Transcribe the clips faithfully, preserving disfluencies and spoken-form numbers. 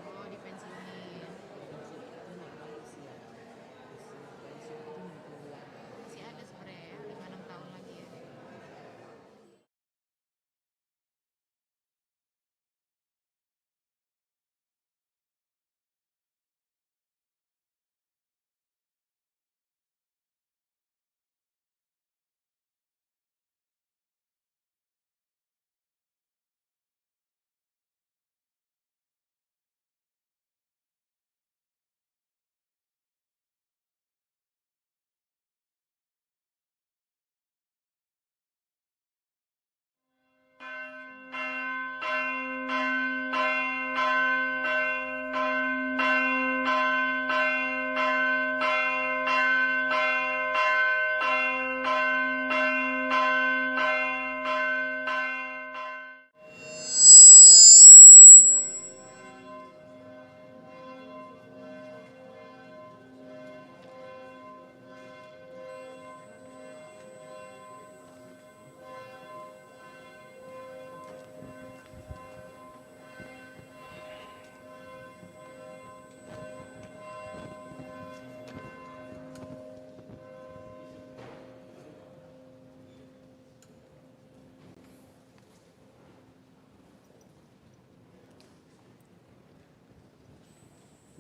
Oh, dipensiunin. Masih ada sebenarnya ya, lima enam tahun lagi ya.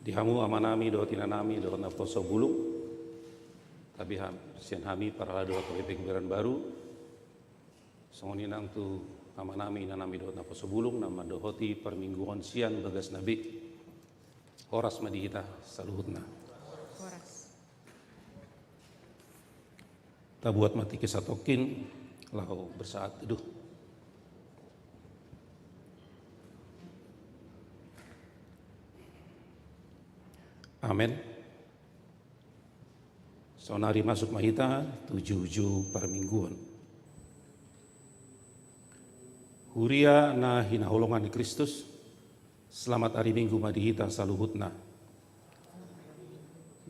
Di hamu amanami dohot inanami dohot naposobulung, tabi ham-, sian hami parhalado H K B P Kebayoran Baru, songon i nang tu amanami inanami dohot naposobulung na mandohoti parmingguon sian bagasna be. Horas ma di hita saluhutna. Horas. Tabuat ma tingki satongkin laho bersaat teduh. Amen. Saonari masuk ma hita tu juhjuh parmingguon. Huria na hinaholongan ni Kristus, selamat ari Minggu ma di hita saluhutna.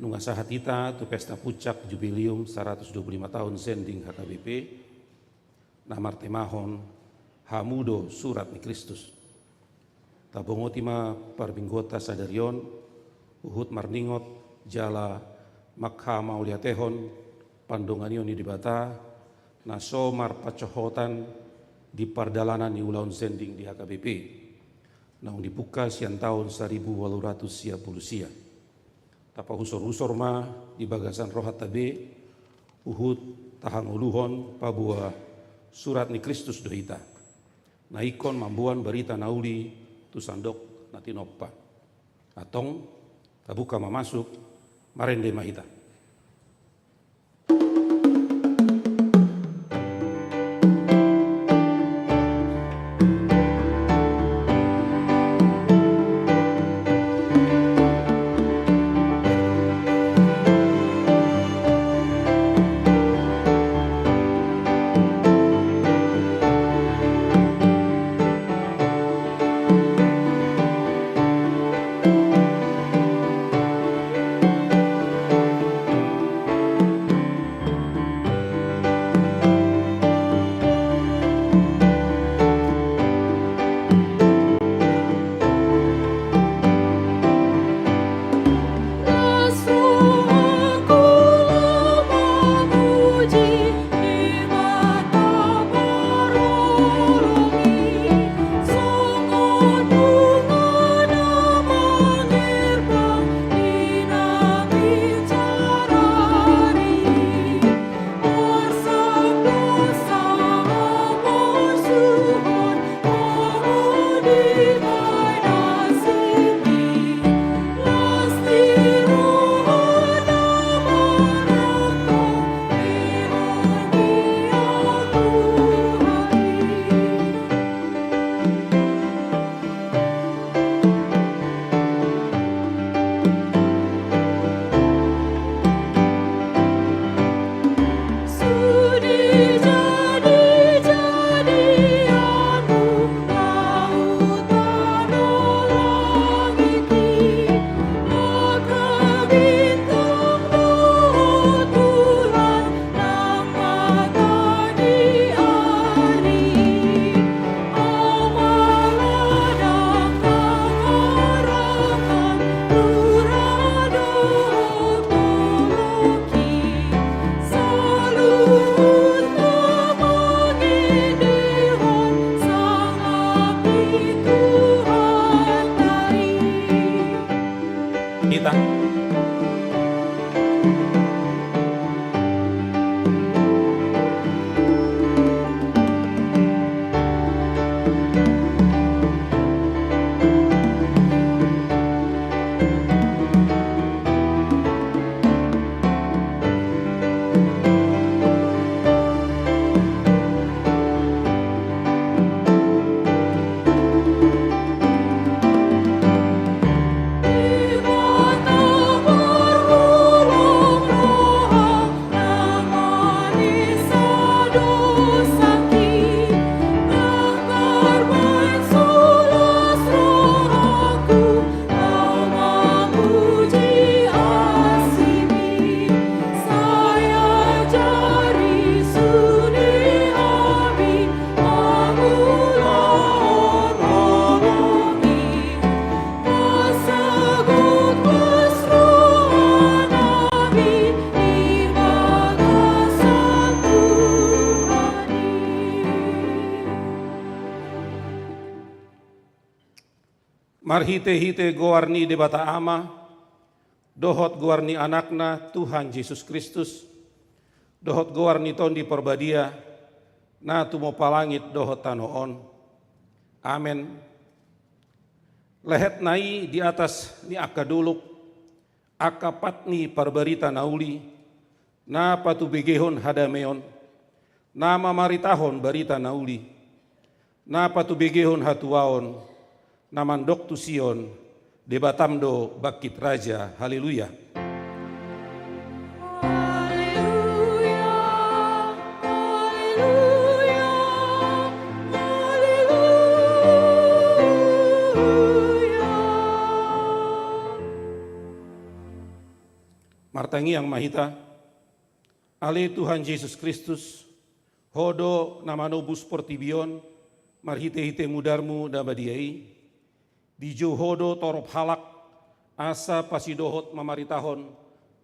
Nunga sahat hita tu pesta puncak Jubileum saratus dua pulu lima taon sending H K B P, na martemahon Hamu do Surat ni Kristus. Tabongoti ma parmingguonta sadari on, huhut marningot jala manghamauliatehon pandonganion ni Debata, na so marpansohotan di pardalanan ni ulaon sending di H K B P, naung dipungka sian taon saribu ualu ratus sia pulu sia. Tapausor-usor ma di bagasan rohanta be, huhut tahangoluhon paboa Surat ni Kristus do hita, na ingkon mamboan barita na uli tu sandok na tinompa. Antong, tabuka ma masuk, marende ma hita. Marhite-hite goar ni Debata Ama, dohot goar ni Anakna Tuhan Jesus Kristus, dohot goar ni Tondi Parbadia, na tumompa langit dohot tano on. Amen. Lehet na i di atas ni angka dolok, angka pat ni parbarita na uli, na patubegehon hadameon, na mamaritahon barita na uli, na patubegehon hatuaon, na mandok tu Sion, Debatam do bangkit raja. Haleluya. Haleluya, haleluya, haleluya. Martangiang ma hita. Ale Tuhan Jesus Kristus, Ho do na manobus portibi on marhite-hite mudarmu na badia i. Dijou Ho do torop halak asa pasidohot mamaritahon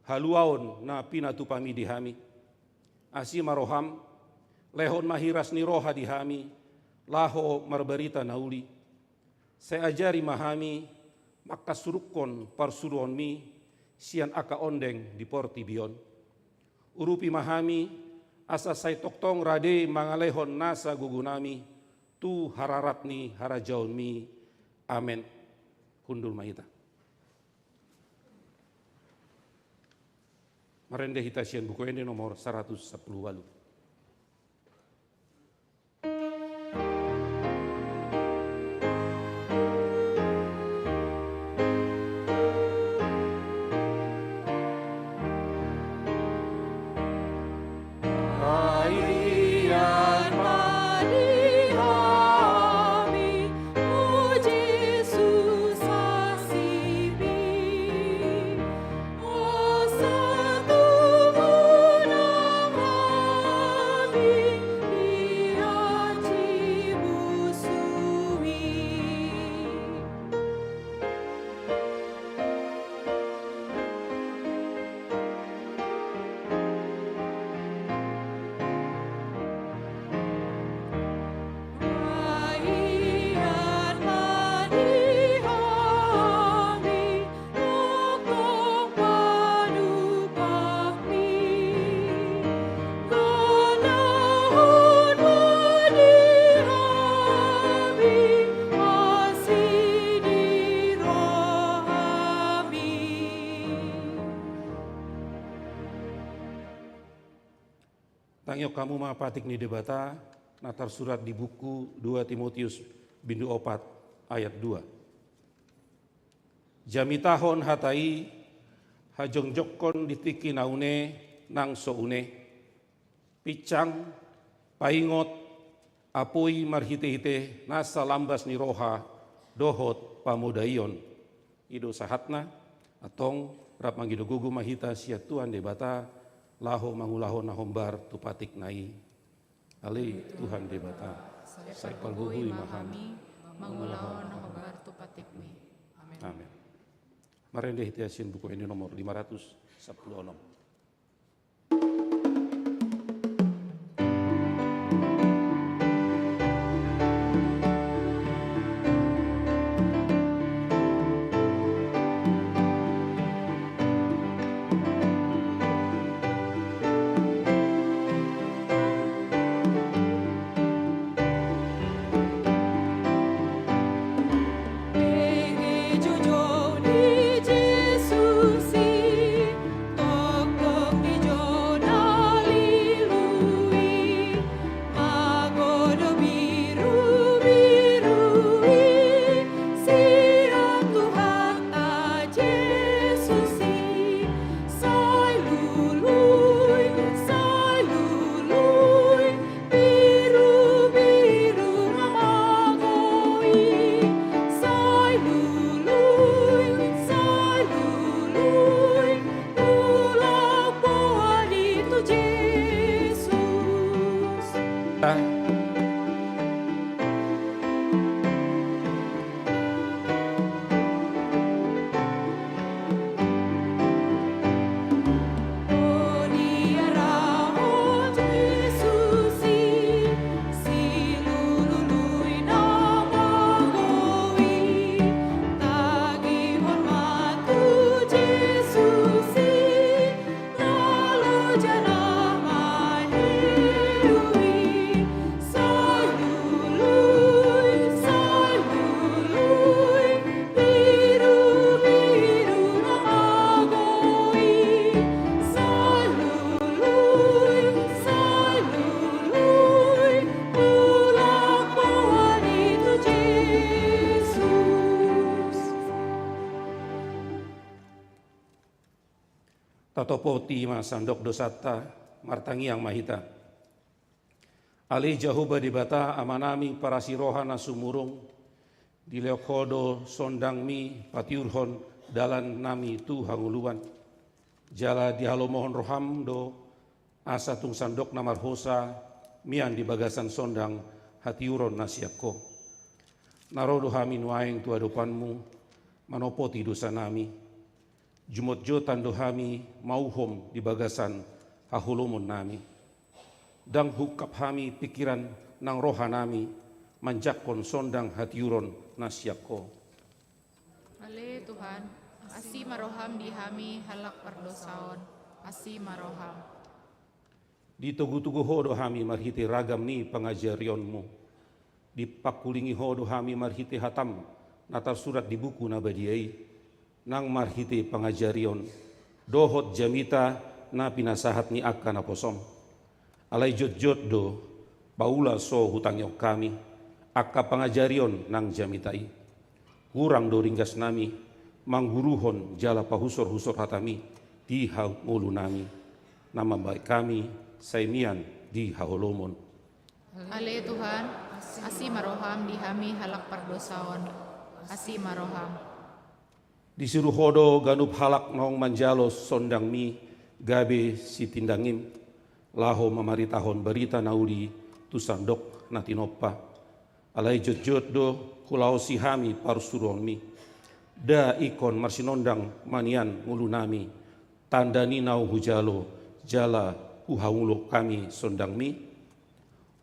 haluaon na pinatupami di hami. Asi ma roham, lehon ma hiras ni roha di hami, laho marbarita na uli. Sai ajari ma hami mangkasurungkon parsuruonmi sian angka ondeng di portibi on. Urupi ma hami asa sai tongtong rade mangalehon nasa gogonami tu hararat ni harajaonmi. Amen. Hundul ma hita. Marende hita sian Buku Ende nomor saratus sampulu ualu. Tangihon hamu ma patik ni Debata na tarsurat di buku dua Timotius bindu opat ayat dua. Jamitahon hata i, hajongjongkon di tingki na une nang so une. Pinsang, paingot, apoi marhite-hite nasa lambas ni roha dohot pamodaion. I do sahatna. Antong rap mangido gogo ma hita sian Tuhan Debata laho mangulahon na hombar tu patikna i. Ale Tuhan Debata, sai pargogoi ma hami mangulahon na hombar tu patikmi. Amen. Amen. Marende hita sian Buku Ende nomor lima ratus sampulu onom. Birubiru na mago i, sai lului, sai lului, tulak boan i tu Jesus. Tatopoti ma sandok dosanta, martangiang ma hita. Ale Jahowa Debata, Amanami parasi roha na sumurung, dilehon Ho do sondangMi patiurhon dalannami tu hangoluan. Jala dihalomohon rohaM do asa tung sandok na marhosa mian di bagasan sondang hatiuron na sian Ho. Na ro do hami nuaeng tu adopanMu, manopoti dosanami. Jumotjotan do hami mauhom di bagasan haholomonnami. Ndang huungkap hami pingkiran nang rohanami manjangkon sondang hatiuron na sian Ho. Ale Tuhan, asi ma rohaM di hami halak pardosa on, asi ma rohaM. Ditogutogu Ho do hami marhite ragam ni pangajarion-Mu. Dipangkulingi Ho do hami marhite hataM na tarsurat di buku na badia i, nang marhite pangajarion dohot jamita na pinasahat ni angka naposoM. Alai jotjot do, paula so hutangihon hami angka pangajarion nang jamita i. Hurang do ringgasnami mangguruhon jala pahusorhusor hataMi di hangolunami, na mambahen hami sai mian di haholomon. Ale Tuhan, asi ma rohaM di hami halak pardosa on, asi ma rohaM. Disuru Ho do ganup halak naung manjalo sondangMi gabe sitindangM, laho mamaritahon barita na uli tu sandok na tinompa. Alai jotjot do, hulaosi hami parsuruonMi. Nda ingkon marsinondang ma nian ngolunami, tanda ni naung hujalo jala huhangoluhon hami sondangMi.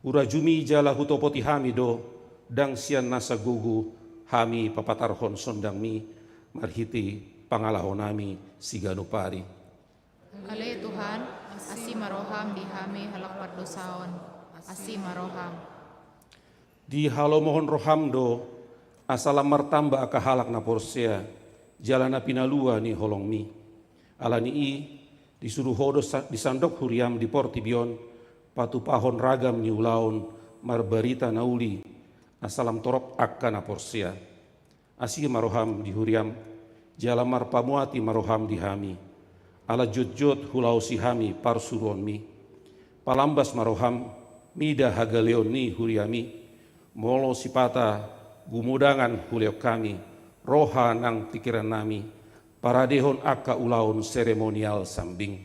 Hurajumi jala hutopoti hami do, ndang sian nasa gogo hami papatarhon sondangMi marhite pangalahonami siganup ari. Ale Tuhan, asi ma rohaM di hami halak pardosa on, asi ma rohaM. Dihalomohon rohaM do, asa lam martamba angka halak na porsea, jala na pinalua ni holongMi. Ala ni i, disuru Ho do sa-, di sandok huriaM di portibi on, patupahon ragam ni ulaon marbarita na uli, asa lam torop angka na porsea. Asi ma rohaM di huriaM, jala marpamuati ma rohaM di hami. Ala jotjot hulaosi hami parsuruonMi. Palambas ma rohaM mida hagaleon ni huriaMi. Molo sipata gumudangan hulehon hami roha nang pingkirannami paradehon angka ulaon seremonial sambing.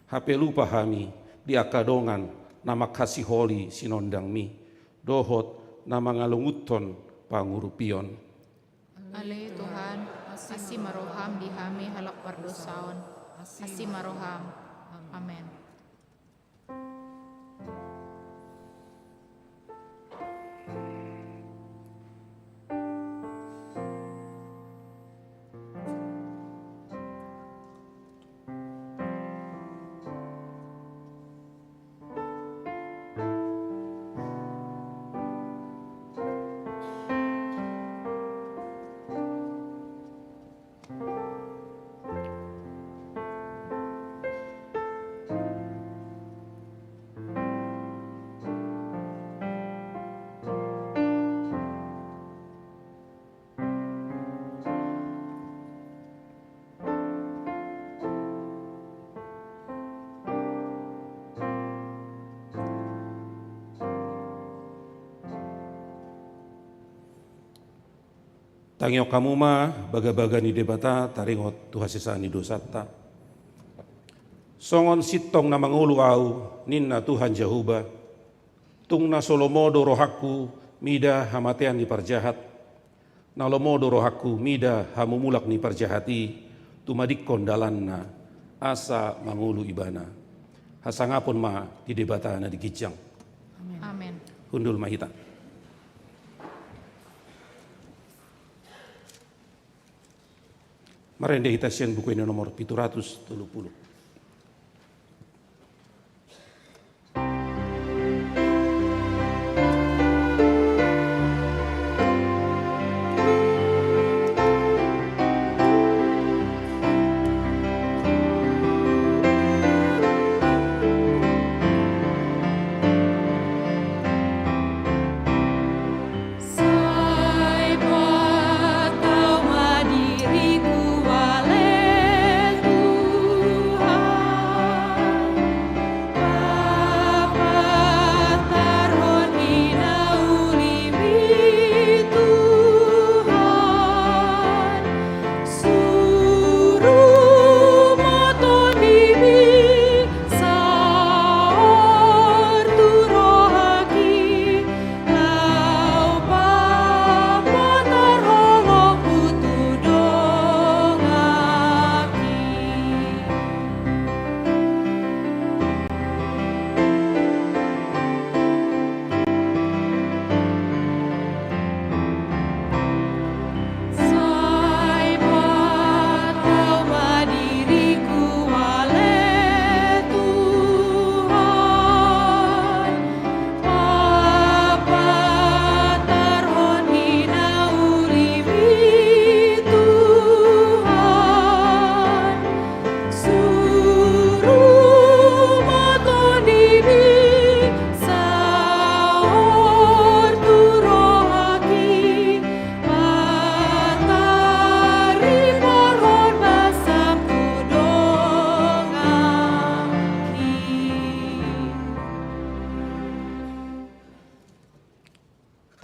Hape lupa hami di angka dongan na manghasiholi sinondangMi dohot na mangalunguthon pangurupion. Ale Tuhan, asi ma rohaM di hami halak pardosa on, asi ma rohaM. Amen. Tangihon hamu ma bagabaga ni Debata taringot tu hasesaan ni dosanta. Songon sintong na mangolu ahu, ninna Tuhan Jahowa, tung na so lomo do rohangku mida hamatean ni parjahat, na lomo do rohangku mida hamumulak ni parjahat i tumadingkon dalanna asa mangolu ibana. Hasangapon ma di Debata na di ginjang. Amen. Hundul ma hita. Marende hita sian Buku Ende nomor pitu ratus tolu pulu. Sai patau ma diriku ale Tuhan.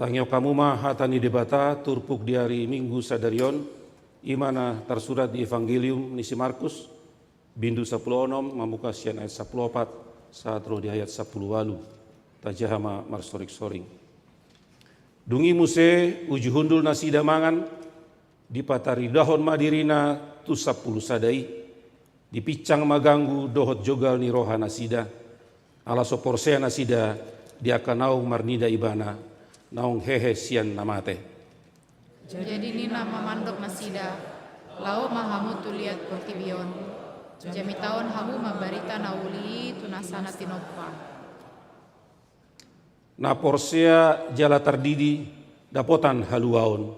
Tangihon hamu ma hata ni Debata turpuk di ari Minggu sadari on, i ma na tarsurat di Evangelium ni si Markus, bindu sampulu onom, mamungka sian ayat sampulu opat sahat ro di ayat sampulu ualu. Tajaha ma marsoring-soring. Dung i muse uju hundul nasida mangan, dipataridahon ma dirina tu sampulu sada i. Dipinsang ma ganggu dohot jogal ni roha nasida, ala so porsea nasida di angka naung marnida ibana, naung hehe sian na mate. Jadi nina ma mandok nasida: Laho ma hamu tu liat portibi on, jamitahon hamu ma barita na uli i tu nasa na tinompa. Na porsea jala tardidi dapotan haluaon,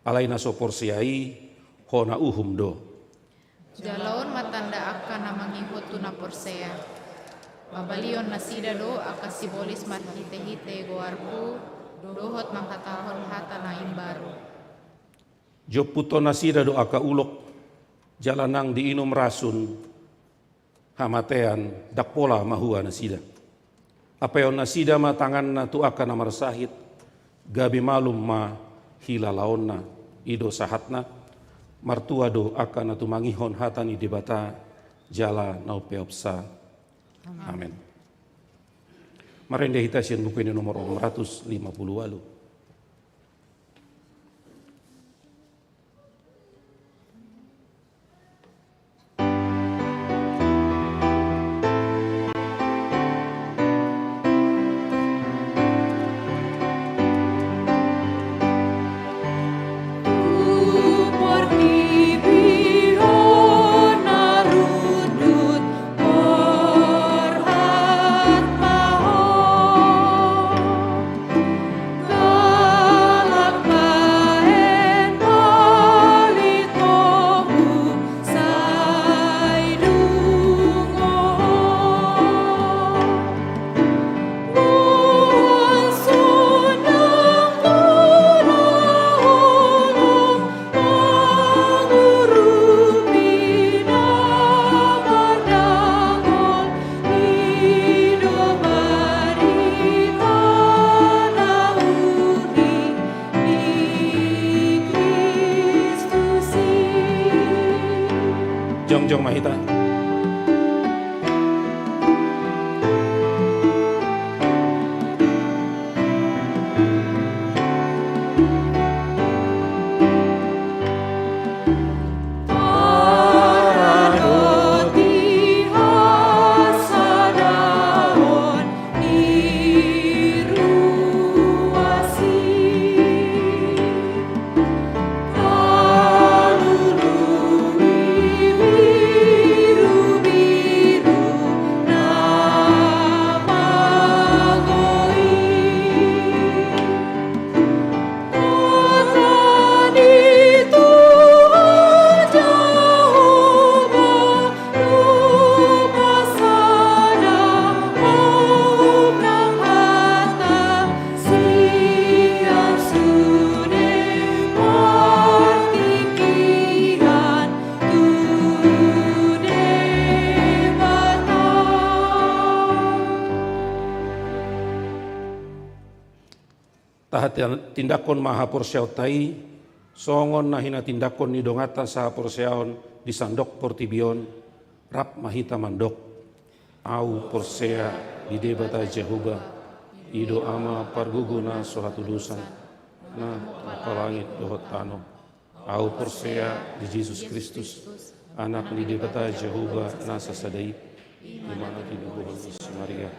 alai na so porsea i hona uhum do. Jala on ma tanda angka na mangihut tu na porsea: Pabalihon nasida do angka sibolis marhite-hite goarhu dohot manghatahon hata na imbaru. Jomputhon nasida do angka ulok, jala nang diinum rasun hamatean, ndang pola mahua nasida. Apeon nasida ma tanganna tu angka na marsahit, gabe malum ma hilalaonna. I do sahatna. Martua do angka na tumangihon hata ni Debata jala na umpeopsa. Amen. Marende hita sian buku ende nomor onom ratus lima pulu ualu. Jongjong ma hita. Tahatindangkon ma haporseaonta i, songon na hinatindanghon ni donganta sahaporseaon di sandok portibi on. Rap ma hita mandok: Ahu porsea di Debata Jahowa, i do Ama pargogona so hatudosan, na pomparan langit dohot tano. Ahu porsea di Jesus Kristus, Anak ni Debata Jahowa na sasada i, i ma na tinubuhon ni si Maria,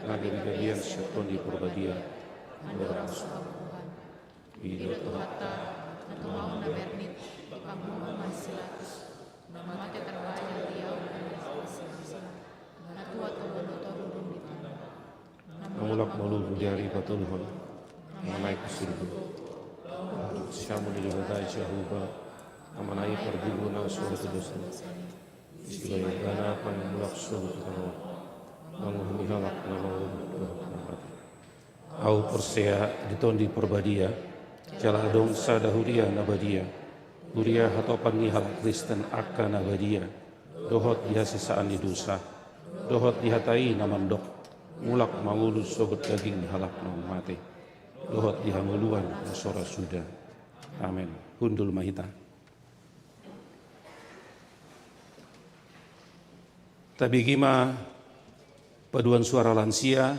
na gabe gabean sian Tondi Porbadia, andorang so habubuhan. I do Tuhanta, na tumaon na bernit, dipamuhang ma si Pilatus, na mate tarbajal di ahu, na tua tolu pulu tolu dung ditamba. Na mulak maluhur di ari patoluhon, na manaek tu surgo. Siamun di Debata Jahowa, na mangalehon pargogona so hatudosan i. Disi ma ibana pamulak sogot tu tano on, manguhumi halak na mangolu dohot na mate. Ahu porsea di Tondi Porbadia, jala adong sada huria na badia, huria hatopan ni halak Kristen angka na badia, dohot di hasesaan ni dosa, dohot di hata i na mandok: Mulak ma ngolu sogot daging ni halak naung mate. dohot di hangoluan na so ra suda. Amen. Hundul ma hita. Tabege ma paduan suara lansia,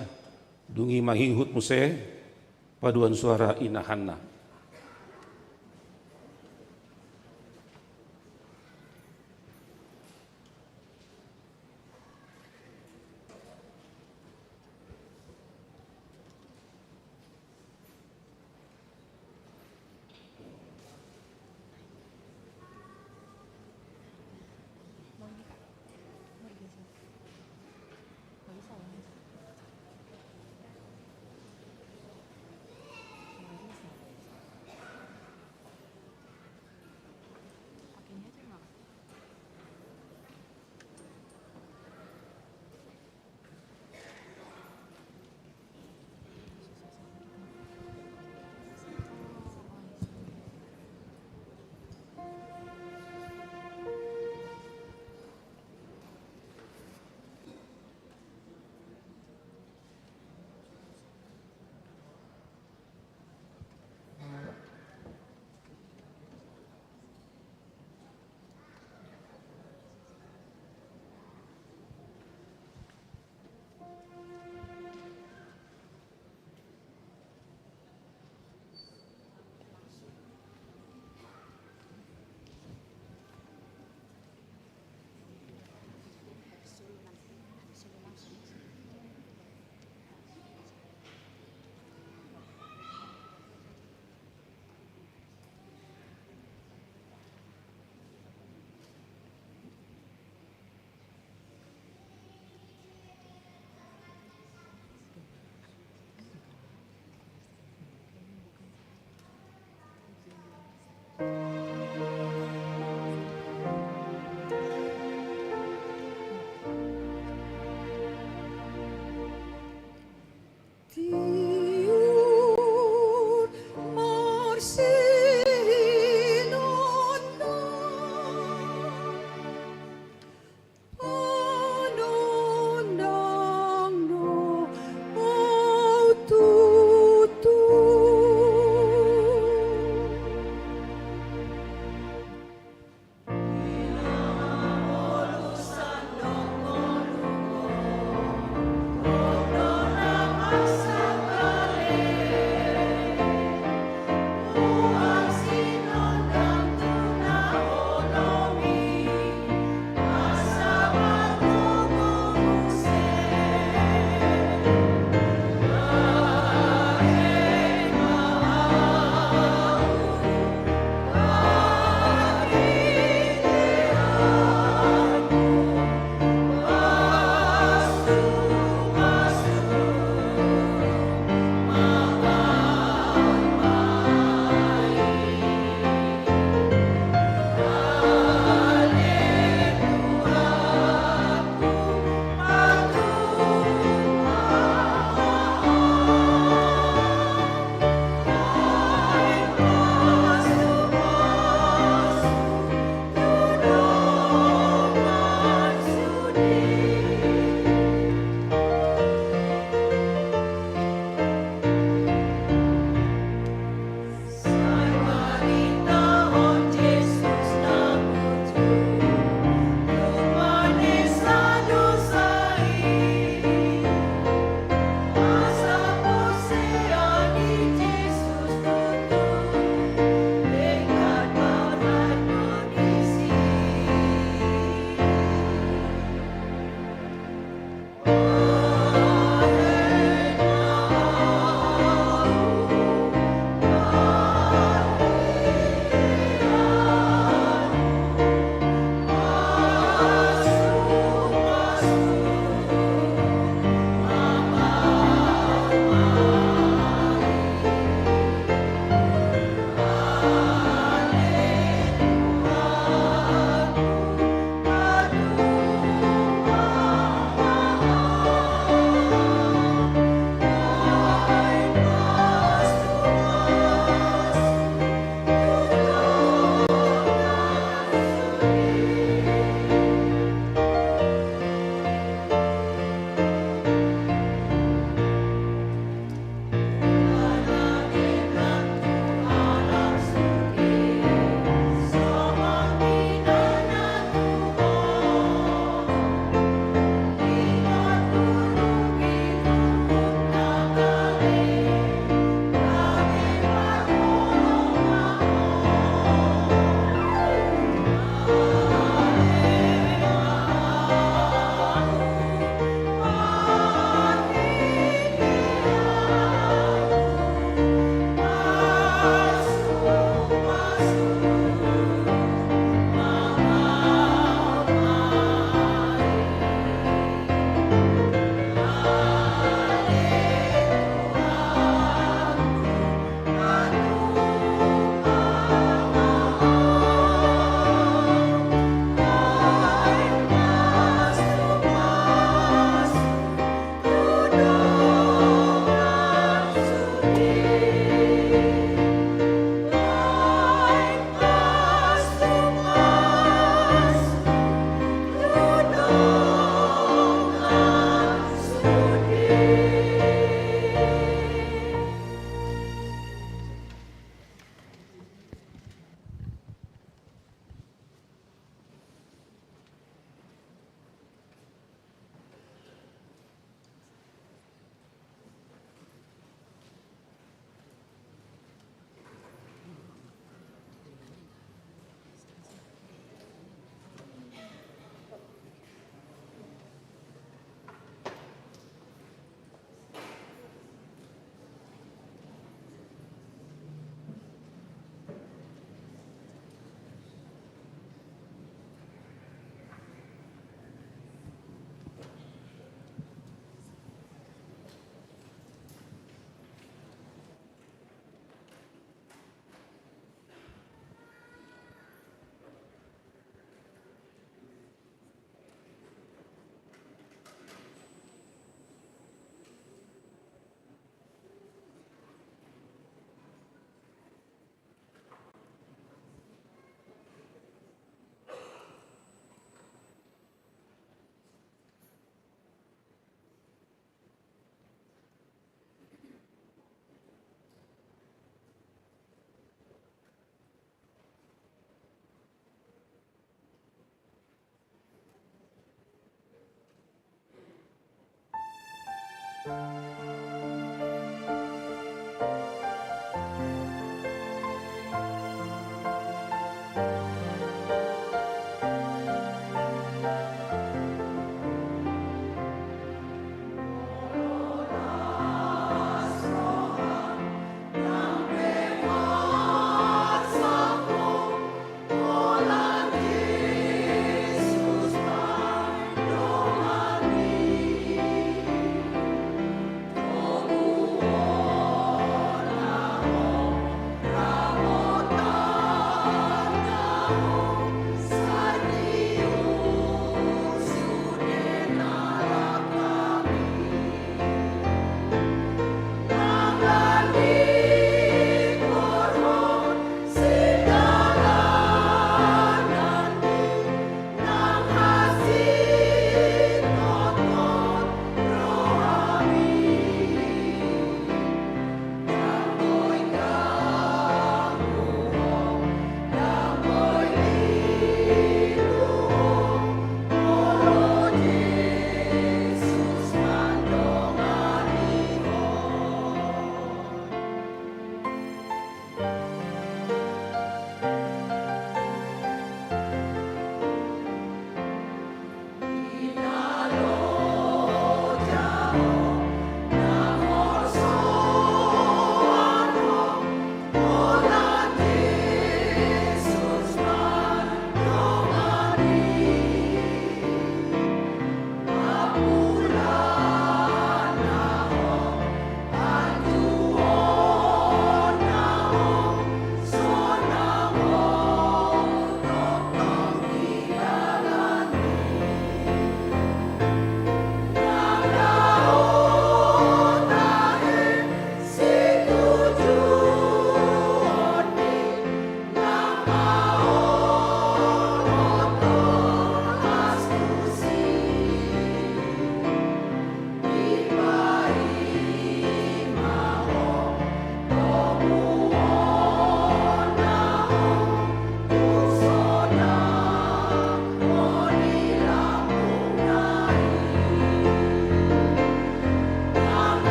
dung i mangingot muse paduan suara Ina Hanna.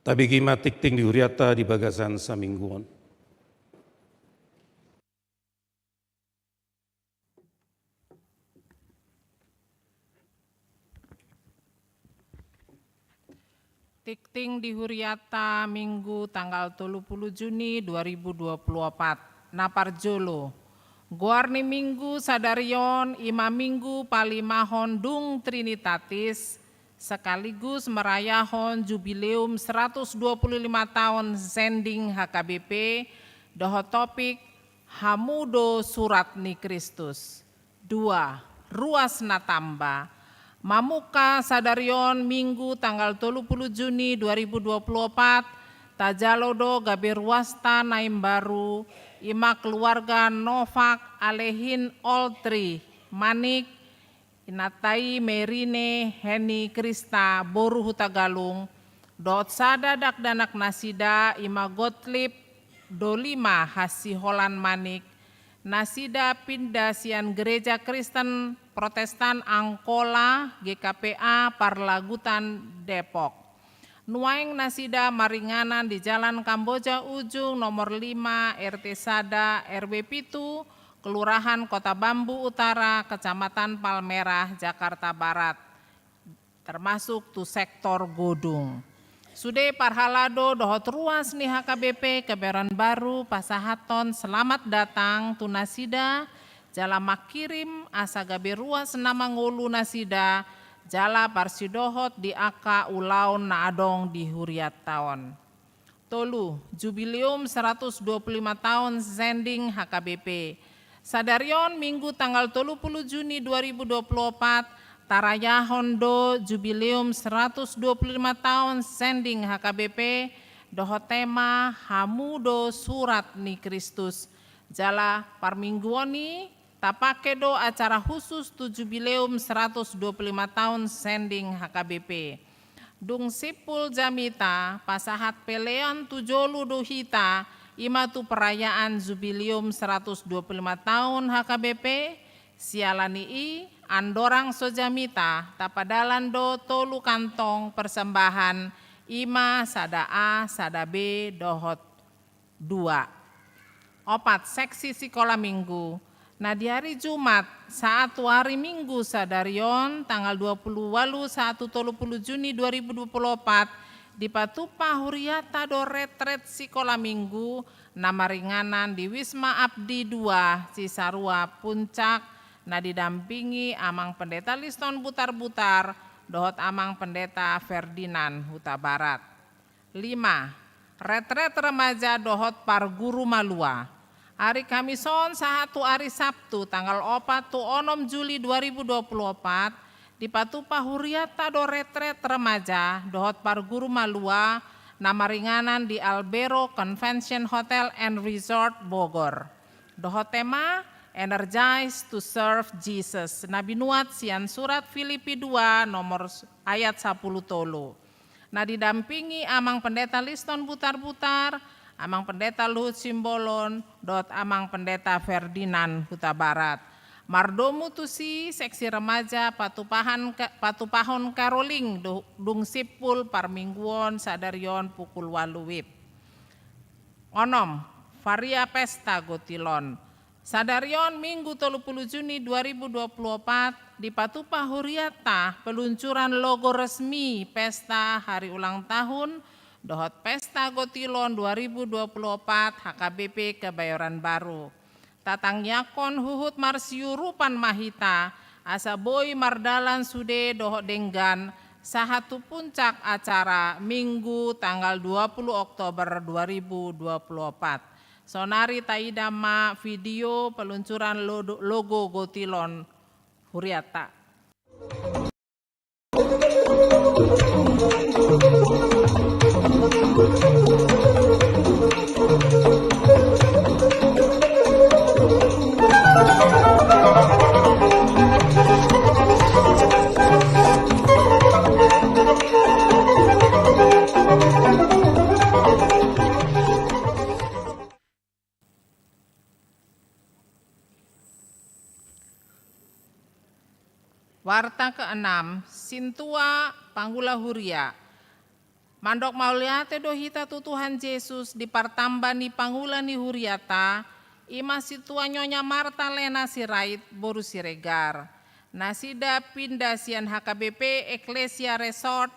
Tabege ma tingting di hurianta di bagasan saminggu on. Tingting di hurianta Minggu tanggal tolu pulu Juni dua ribu dua pulu opat. Na parjolo, goar ni Minggu sadari on i ma Minggu palimahon dung Trinitatis, sekaligus merayahon jubileum seratus dua pulu lima taon sending H K B P, dohot topik Hamu do Surat ni Kristus. Dua, ruas na tamba. Mamungka sadari on Minggu tanggal tolu pulu Juni dua ribu dua pulu opat, tajalo do gabe ruasta na imbaru, i ma keluarga Novak Alehin Oltri Manik, inanta i Merine Heni Krista boru Hutagalung, dohot sada dakdanak nasida i ma Gottlieb Dolima Hasiholan Manik, Nasida pinda sian Gereja Kristen Protestan Angkola G K P A Parlagutan Depok. Nuaeng nasida maringanan di Jalan Kamboja Ujung nomor lima, R T sada, R W pitu, Kelurahan Kota Bambu Utara, Kecamatan Palmerah, Jakarta Barat, termasuk tu sektor Godung. Sude parhalado dohot ruas ni H K B P Kebayoran Baru pasahathon selamat datang tu nasida, jala mangkirim asa gabe ruas na mangolu nasida, jala parsidohot di angka ulaon na adong di hurianta on. Tolu, Jubileum seratus dua puluh lima taon Zending H K B P. Sadari on Minggu tanggal tolu puluh Juni dua ribu dua puluh opat, tarayahon do Jubileum seratus dua puluh lima taon Zending H K B P, dohot tema Hamu do Surat ni Kristus. Jala parmingguon i, tapake do acara khusus tu Jubileum seratus dua puluh lima taon Zending H K B P. Dung simpul jamita, pasahat pelean tu jolo do hita, i ma tu perayaan Jubileum seratus dua puluh lima taon H K B P, siala ni i, andorang so jamita, tapadalan do tolu kantong persembahan, i ma sada A, sada B, dohot dua. Opat, seksi sikola minggu. Na di ari Jumat, sahat tu ari Minggu sadari on, tanggal dua puluh ualu sahat tu tolu puluh Juni dua ribu dua puluh opat, dipatupa hurianta do retret sikola minggu, na maringanan di Wisma Abdi dua, Cisarua Puncak, na didampingi Amang Pendeta Liston Butar-Butar, dohot Amang Pendeta Ferdinand Hutabarat. Lima, retret remaja dohot parguru malua. Ari Kamis on sahat tu ari Sabtu tanggal opat tu onom Juli dua ribu dua puluh opat, dipatupa hurianta do retret remaja dohot parguru malua na maringanan di Albero Convention Hotel and Resort Bogor. Dohot tema, Energize to Serve Jesus, na binuat sian surat Filipi dua nomor s-, ayat sapuluh tolu. Na didampingi Amang Pendeta Liston Butar-Butar, Amang Pendeta Luhut Simbolon, dohot Amang Pendeta Ferdinand Hutabarat. Mardomu tusi seksi remaja patupahan ka-, patupahon karoling do-, dung simpul parmingguon sadari on pukul ualu wib. Onom, Varia Pesta Gotilon. Sadari on Minggu tolu puluh Juni dua ribu dua puluh opat, dipatupa hurianta peluncuran logo resmi pesta hari ulang tahun dohot pesta gotilon dua ribu dua puluh opat H K B P Kebayoran Baru. Tatangiangkon huhut marsiurupan ma hita, asa boi mardalan sude dohot denggan, sahat tu puncak acara Minggu tanggal dua puluh Oktober dua ribu dua puluh opat. Sonari taida ma video peluncuran lodo-, logo gotilon hurianta. Warta keenam, Sintua Pangula Huria. Mandok mauliate do hita tu Tuhan Jesus di partamba ni pangula ni hurianta, i ma Sintua Nyonya Marta Lena Sirait boru Siregar. Nasida pinda sian H K B P Eklesia Resort,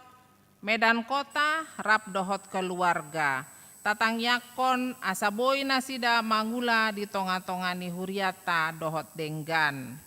Medan Kota, rap dohot keluarga. Tatangiangkon asa boi nasida mangula di tonga-tonga ni hurianta dohot denggan.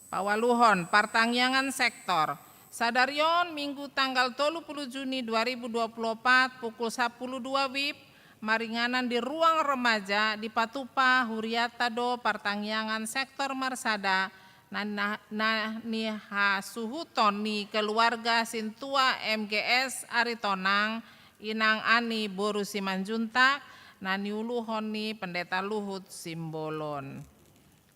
Paualuhon, partangiangan sektor. Sadari on Minggu tanggal tolu puluh Juni dua ribu dua puluh opat pukul sapuluh dua wib, maringanan di ruang remaja dipatupa hurianta do partangiangan sektor marsada na, na, na nihasuhuton ni keluarga Sintua M G S Aritonang, Inang Ani boru Simanjuntak, na niuluhon ni Pendeta Luhut Simbolon.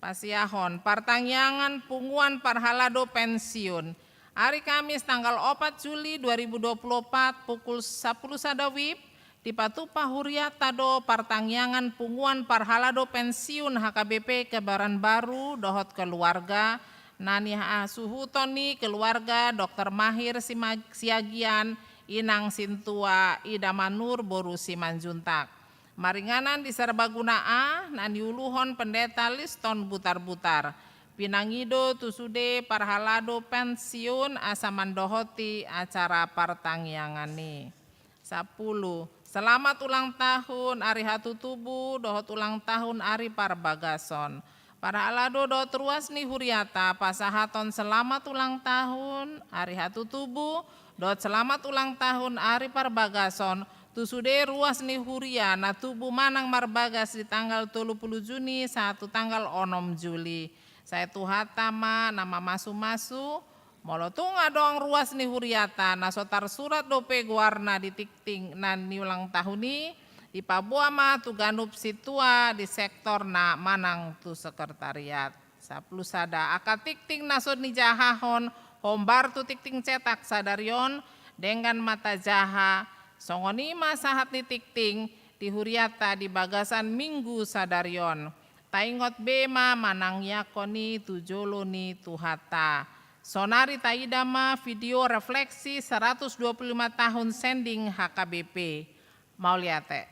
Pasiahon, partangiangan punguan parhalado pensiun. Ari Kamis tanggal opat Juli dua ribu dua puluh opat pukul sapuluh sada wib, Dipatupa huriata do partangiangan punguan parhalado pensiun H K B P Kebaran Baru dohot keluarga, na nihasuhuton ni keluarga Doktor Mahir Sima-, Siagian, Inang Sintua, Ida Manur boru Simanjuntak. Maringanan di Serbaguna A, na niuluhon Pendeta Liston Butarbutar. Pinangido tu sude parhalado pensiun asa mandohoti acara partangiangan i. Sapuluh. Selamat ulang tahun ari hatutubu dohot ulang tahun ari parbagason. Parhalado dohot ruas ni huriata pasahaton selamat ulang tahun ari hatutubu dohot selamat ulang tahun ari parbagason tu sude ruas ni huria na tubu manang marbagas di tanggal tolu pulu Juni sahat tu tanggal onom Juli. Sai Tuhanta ma na mamasumasu. Molo tung adong ruas ni huriata na so tarsurat dope goarna di tingting na niulang tahun i, dipaboa ma tu ganup sintua di sektorna manang tu sekretariat. Sapuluh sada. Angka tingting na so nijahahon hombar tu tingting cetak sadari on, denggan ma tajaha, songon i ma sahat ni tingting di huriata di bagasan minggu sadari on. Taingot be ma manang iangkon i tu jolo ni Tuhanta. Sonari taida ma video refleksi seratus dua puluh lima tahun sending H K B P. Mauliate.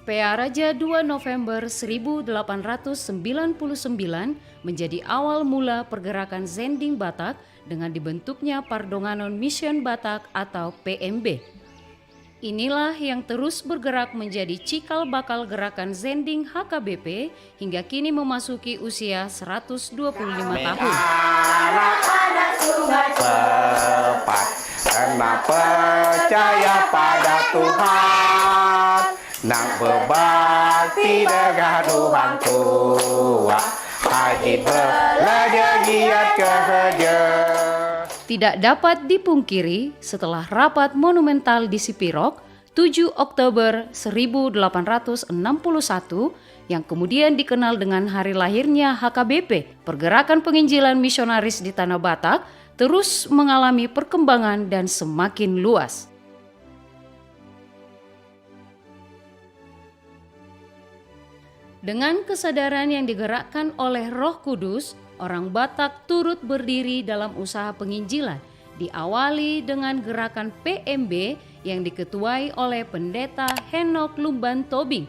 Pearaja dua November seribu delapan ratus sembilan puluh sembilan menjadi awal mula pergerakan Zending Batak dengan dibentuknya Pardonganon Mission Batak atau P M B. Inilah yang terus bergerak menjadi cikal bakal gerakan Zending H K B P hingga kini memasuki usia seratus dua puluh lima tahun. Tepat, karena percaya pada Tuhan, nang berbakti dengan orang tua, rajin belajar giat kerja. Tidak dapat dipungkiri, setelah rapat monumental di Sipirok, tujuh Oktober seribu delapan ratus enam puluh satu, yang kemudian dikenal dengan hari lahirnya H K B P, pergerakan penginjilan misionaris di Tanah Batak terus mengalami perkembangan dan semakin luas. Dengan kesadaran yang digerakkan oleh Roh Kudus, orang Batak turut berdiri dalam usaha penginjilan, diawali dengan gerakan P M B yang diketuai oleh Pendeta Henok Lumban Tobing,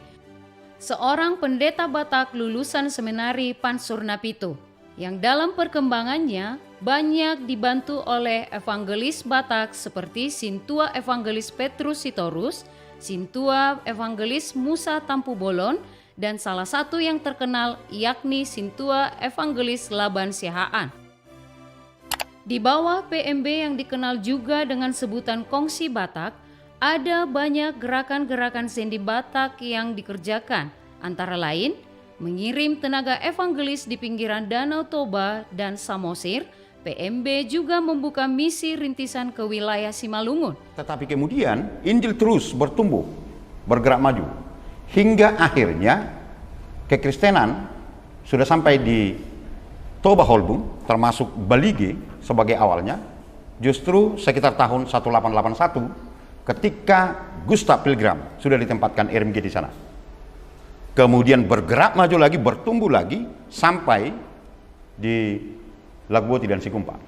seorang pendeta Batak lulusan Seminari Pansur Napitu, yang dalam perkembangannya banyak dibantu oleh evangelis Batak seperti Sintua Evangelis Petrus Sitorus, Sintua Evangelis Musa Tampubolon, dan salah satu yang terkenal yakni Sintua Evangelis Laban Siahaan. Di bawah P M B yang dikenal juga dengan sebutan Kongsi Batak, ada banyak gerakan-gerakan Zending Batak yang dikerjakan, antara lain mengirim tenaga evangelis di pinggiran Danau Toba dan Samosir. P M B juga membuka misi rintisan ke wilayah Simalungun. Tetapi kemudian Injil terus bertumbuh, bergerak maju, hingga akhirnya kekristenan sudah sampai di Toba Holbung, termasuk Balige sebagai awalnya, justru sekitar tahun seribu delapan ratus delapan puluh satu, ketika Gustav Pilgrim sudah ditempatkan R M G di sana. Kemudian bergerak maju lagi, bertumbuh lagi, sampai di Laguboti dan Sikumpa.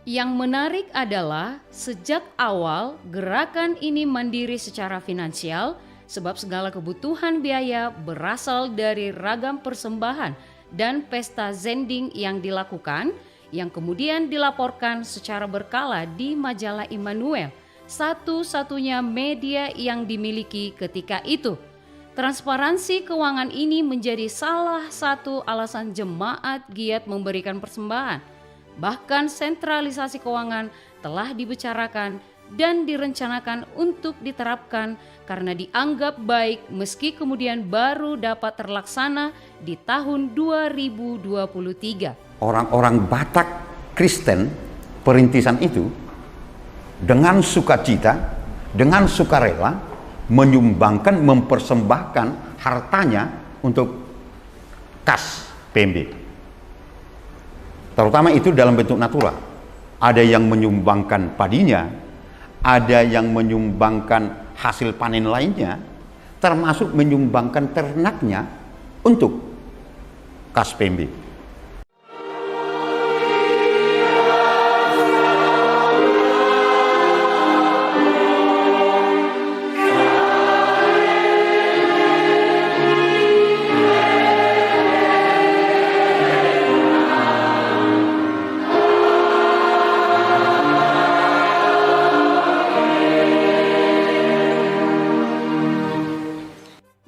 Yang menarik adalah, sejak awal gerakan ini mandiri secara finansial, sebab segala kebutuhan biaya berasal dari ragam persembahan dan pesta zending yang dilakukan, yang kemudian dilaporkan secara berkala di majalah Immanuel, satu-satunya media yang dimiliki ketika itu. Transparansi keuangan ini menjadi salah satu alasan jemaat giat memberikan persembahan. Bahkan sentralisasi keuangan telah dibicarakan dan direncanakan untuk diterapkan karena dianggap baik meski kemudian baru dapat terlaksana di tahun dua ribu dua puluh tiga. Orang-orang Batak Kristen perintisan itu dengan sukacita, dengan sukarela menyumbangkan, mempersembahkan hartanya untuk kas P M B. Terutama itu dalam bentuk natural. Ada yang menyumbangkan padinya, ada yang menyumbangkan hasil panen lainnya, termasuk menyumbangkan ternaknya untuk kas P M B.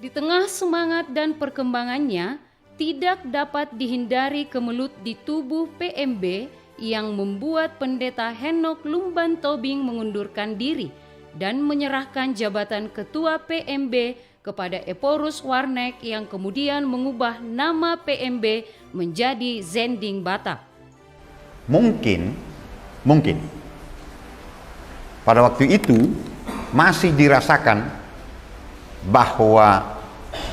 Di tengah semangat dan perkembangannya, tidak dapat dihindari kemelut di tubuh P M B yang membuat Pendeta Henok Lumban Tobing mengundurkan diri dan menyerahkan jabatan Ketua P M B kepada Ephorus Warnek yang kemudian mengubah nama P M B menjadi Zending Batak. Mungkin, mungkin pada waktu itu masih dirasakan bahwa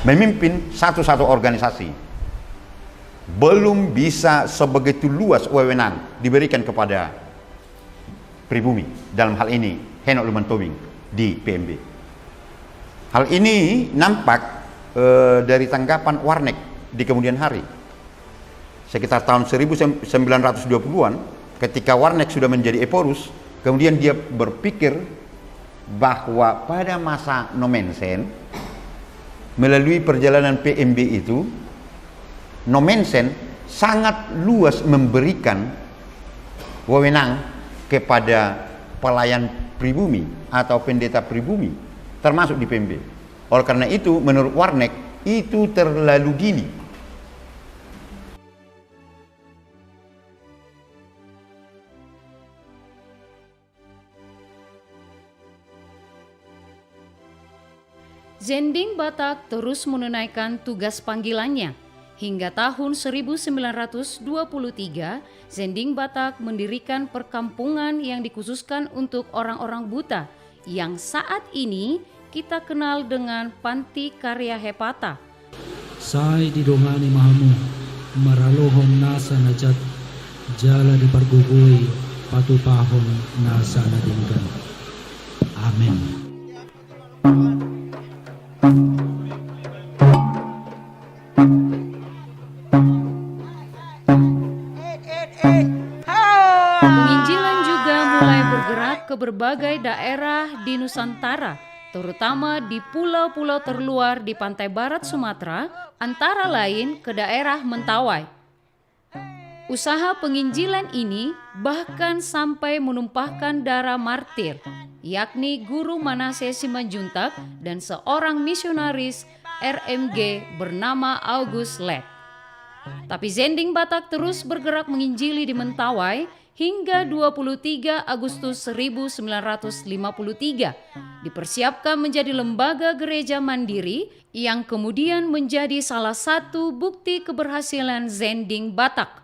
memimpin satu-satu organisasi belum bisa sebegitu luas wewenang diberikan kepada pribumi, dalam hal ini Henok Lumban Tobing di P M B. Hal ini nampak, eh, dari tanggapan Warnek di kemudian hari. Sekitar tahun seribu sembilan ratus dua puluhan, ketika Warnek sudah menjadi Ephorus, kemudian dia berpikir bahwa pada masa Nommensen, melalui perjalanan P M B itu, Nommensen sangat luas memberikan wewenang kepada pelayan pribumi atau pendeta pribumi, termasuk di P M B. Oleh karena itu, menurut Warnek, itu terlalu dini. Zending Batak terus menunaikan tugas panggilannya. Hingga tahun seribu sembilan ratus dua puluh tiga, Zending Batak mendirikan perkampungan yang dikhususkan untuk orang-orang buta, yang saat ini kita kenal dengan Panti Karya Hepata. Sai didongani ma hamu maralohon nasa na jat, jala dipargogoi patupahon nasa na denggan. Amen. Penginjilan juga mulai bergerak ke berbagai daerah di Nusantara, terutama di pulau-pulau terluar di pantai barat Sumatera, antara lain ke daerah Mentawai. Usaha penginjilan ini bahkan sampai menumpahkan darah martir, yakni Guru Manase Simanjuntak dan seorang misionaris R M G bernama August Lett. Tapi Zending Batak terus bergerak menginjili di Mentawai hingga dua puluh tiga Agustus seribu sembilan ratus lima puluh tiga, dipersiapkan menjadi lembaga gereja mandiri yang kemudian menjadi salah satu bukti keberhasilan Zending Batak.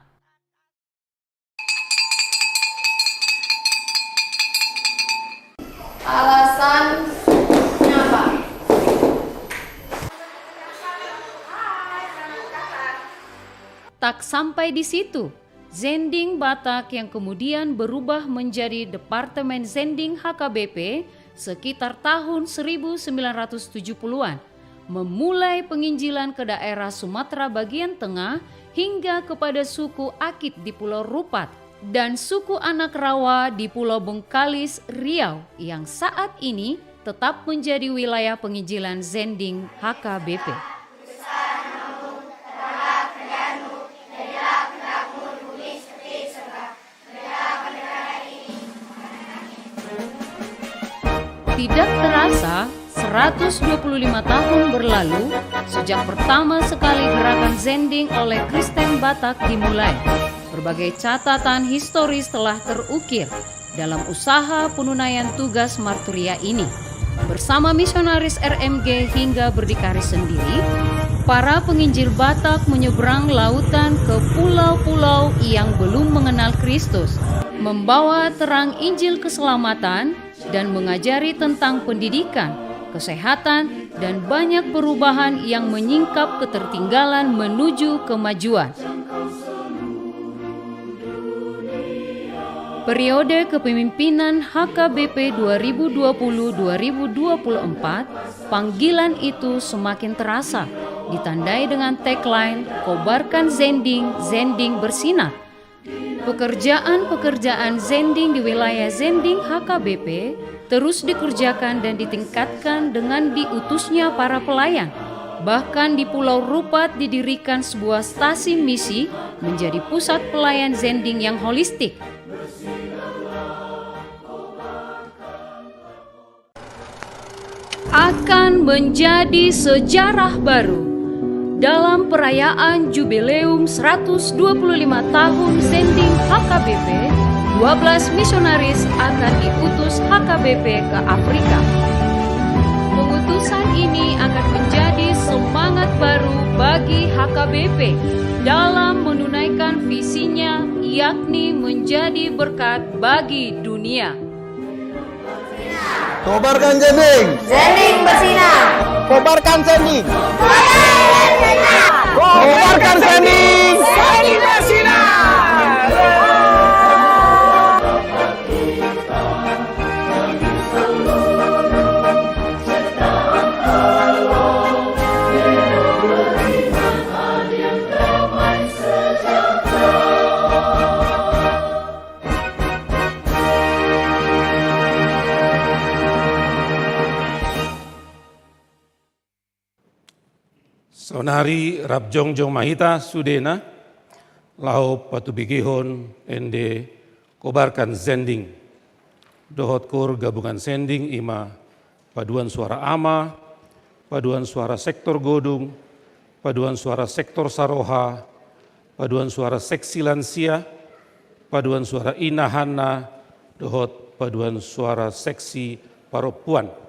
Alasannya apa? Tak sampai di situ, Zending Batak yang kemudian berubah menjadi Departemen Zending H K B P sekitar tahun seribu sembilan ratus tujuh puluhan, memulai penginjilan ke daerah Sumatera bagian tengah hingga kepada suku Akit di Pulau Rupat dan suku Anak Rawa di Pulau Bengkalis, Riau, yang saat ini tetap menjadi wilayah penginjilan Zending H K B P. Tidak terasa, seratus dua puluh lima tahun berlalu sejak pertama sekali gerakan Zending oleh Kristen Batak dimulai. Berbagai catatan historis telah terukir, dalam usaha penunaian tugas marturia ini. Bersama misionaris R M G hingga berdikari sendiri, para penginjil Batak menyeberang lautan ke pulau-pulau yang belum mengenal Kristus, membawa terang Injil keselamatan dan mengajari tentang pendidikan, kesehatan, dan banyak perubahan yang menyingkap ketertinggalan menuju kemajuan. Periode kepemimpinan H K B P dua ribu dua puluh dua ribu dua puluh empat, panggilan itu semakin terasa, ditandai dengan tagline "Kobarkan Zending, Zending Bersinar". Pekerjaan-pekerjaan zending di wilayah zending H K B P terus dikerjakan dan ditingkatkan dengan diutusnya para pelayan. Bahkan di Pulau Rupat didirikan sebuah stasi misi menjadi pusat pelayan zending yang holistik. Akan menjadi sejarah baru dalam perayaan Jubileum seratus dua puluh lima tahun Zending H K B P, dua belas misionaris akan diutus H K B P ke Afrika. Pengutusan ini akan menjadi semangat baru bagi H K B P dalam menunaikan visinya, yakni menjadi berkat bagi dunia. Kobarkan Zending. Zending bersinar. Kobarkan Zending. Kobarkan Zending. Zending bersinar. Saonari rap jongjong ma hita sudena, laho patubegehon ende Kobarkan Zending dohot Koor Gabungan Zending, i ma paduan suara ama, paduan suara sektor Godung, paduan suara sektor Saroha, paduan suara seksi lansia, paduan suara Ina Hanna, dohot paduan suara seksi parompuan.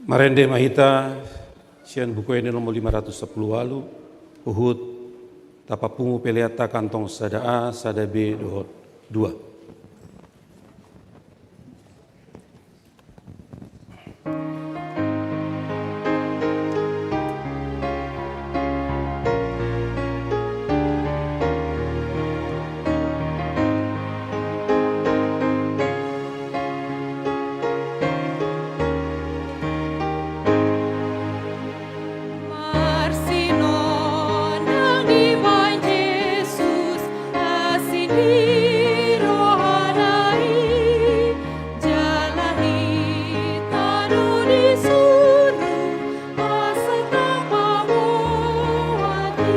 Marende ma hita sian Buku Ende nomor lima ratus sampulu ualu, huhut tapapungu peleanta kantong sada A, sada B dohot dua. Marsinon nang dibaen Jesus asi ni rohana i, jala hita do disuru asa tapaboa i.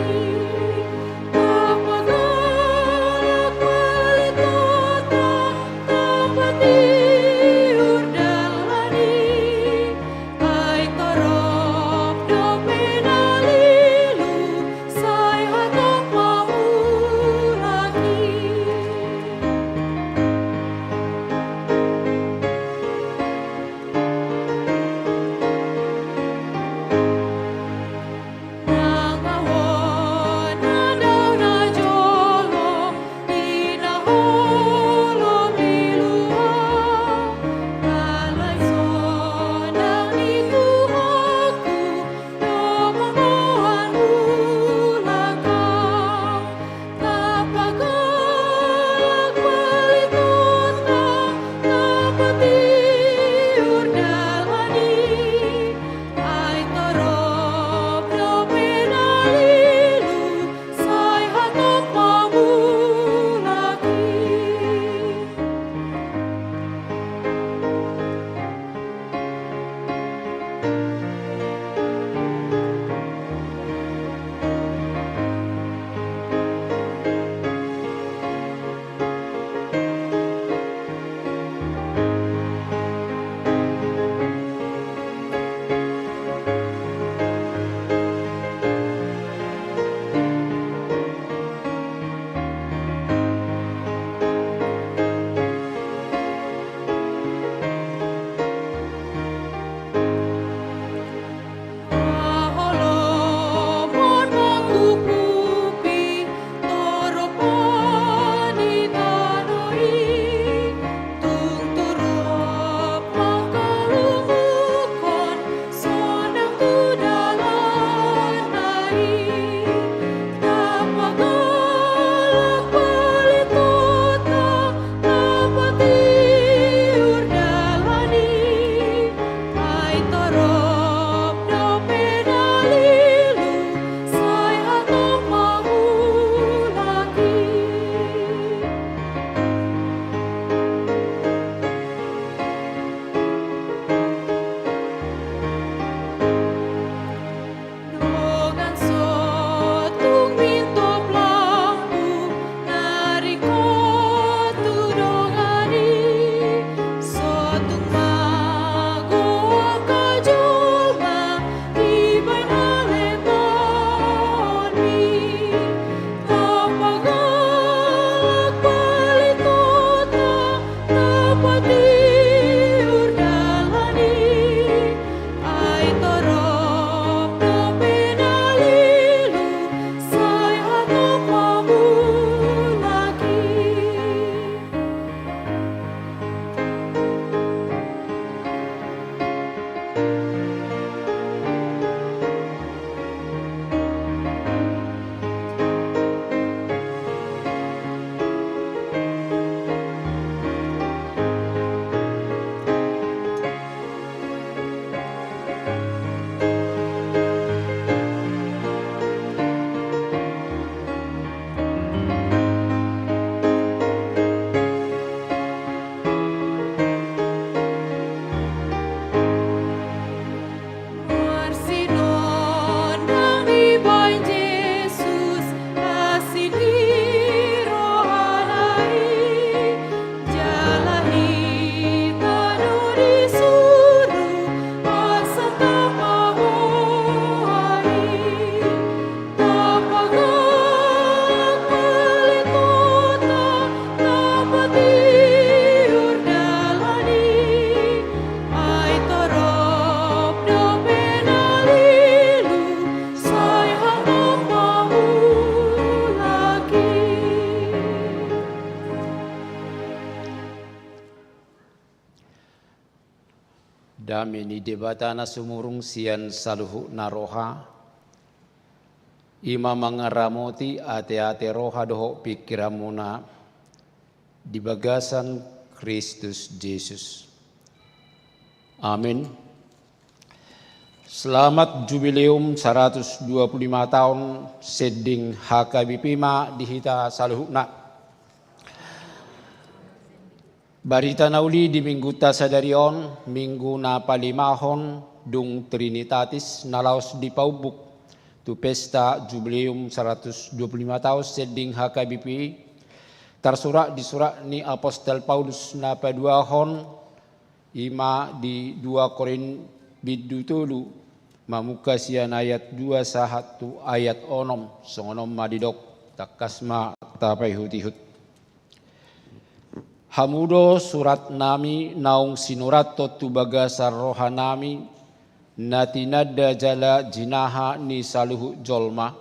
Tapagolak paletota, tapatiur dalan i. Ai torop dope na lilu, sai hatop ma mulak i. Nang ahu on ndang na jolo di na holom lilu ahu, alai sonang ni Tuhanku do mamboan mulak ahu. Tapagolak paletota, tapatiur dalan i. Ai torop dope na lilu, sai hatop ma mulak i. Haholomon manguphupi torop ni tano i, tung torop mangkalunguhon sonang tu dalanna i. Tapagolak paletota, tapatiur dalan i. Ai torop dope na lilu, sai hatop ma mulak i. Dongan so Dame ni Debata na sumurung sian saluhutna roha, i ma mangaramoti ateate roha dohot pingkiranmuna di bagasan Kristus Jesus. Amin. Selamat Jubileum seratus dua puluh lima tahun Sending H K B P ma di hita saluhutna. Barita na uli di minggunta sadari on, minggu na palimahon dung Trinitatis na laos dipaumbuk tu pesta Jubileum seratus dua puluh lima tahun Sending H K B P, tarsurat di surat ni Apostel Paulus na paduahon, i ma di dua Korint bindu tolu, mamungka sian ayat dua sahat tu ayat onom, songon on ma didok, tangkas ma tapaihutihut. Hamu do suratnami naung sinurathon tu bagasan rohanami, na tinanda jala jinaha ni saluhut jolma.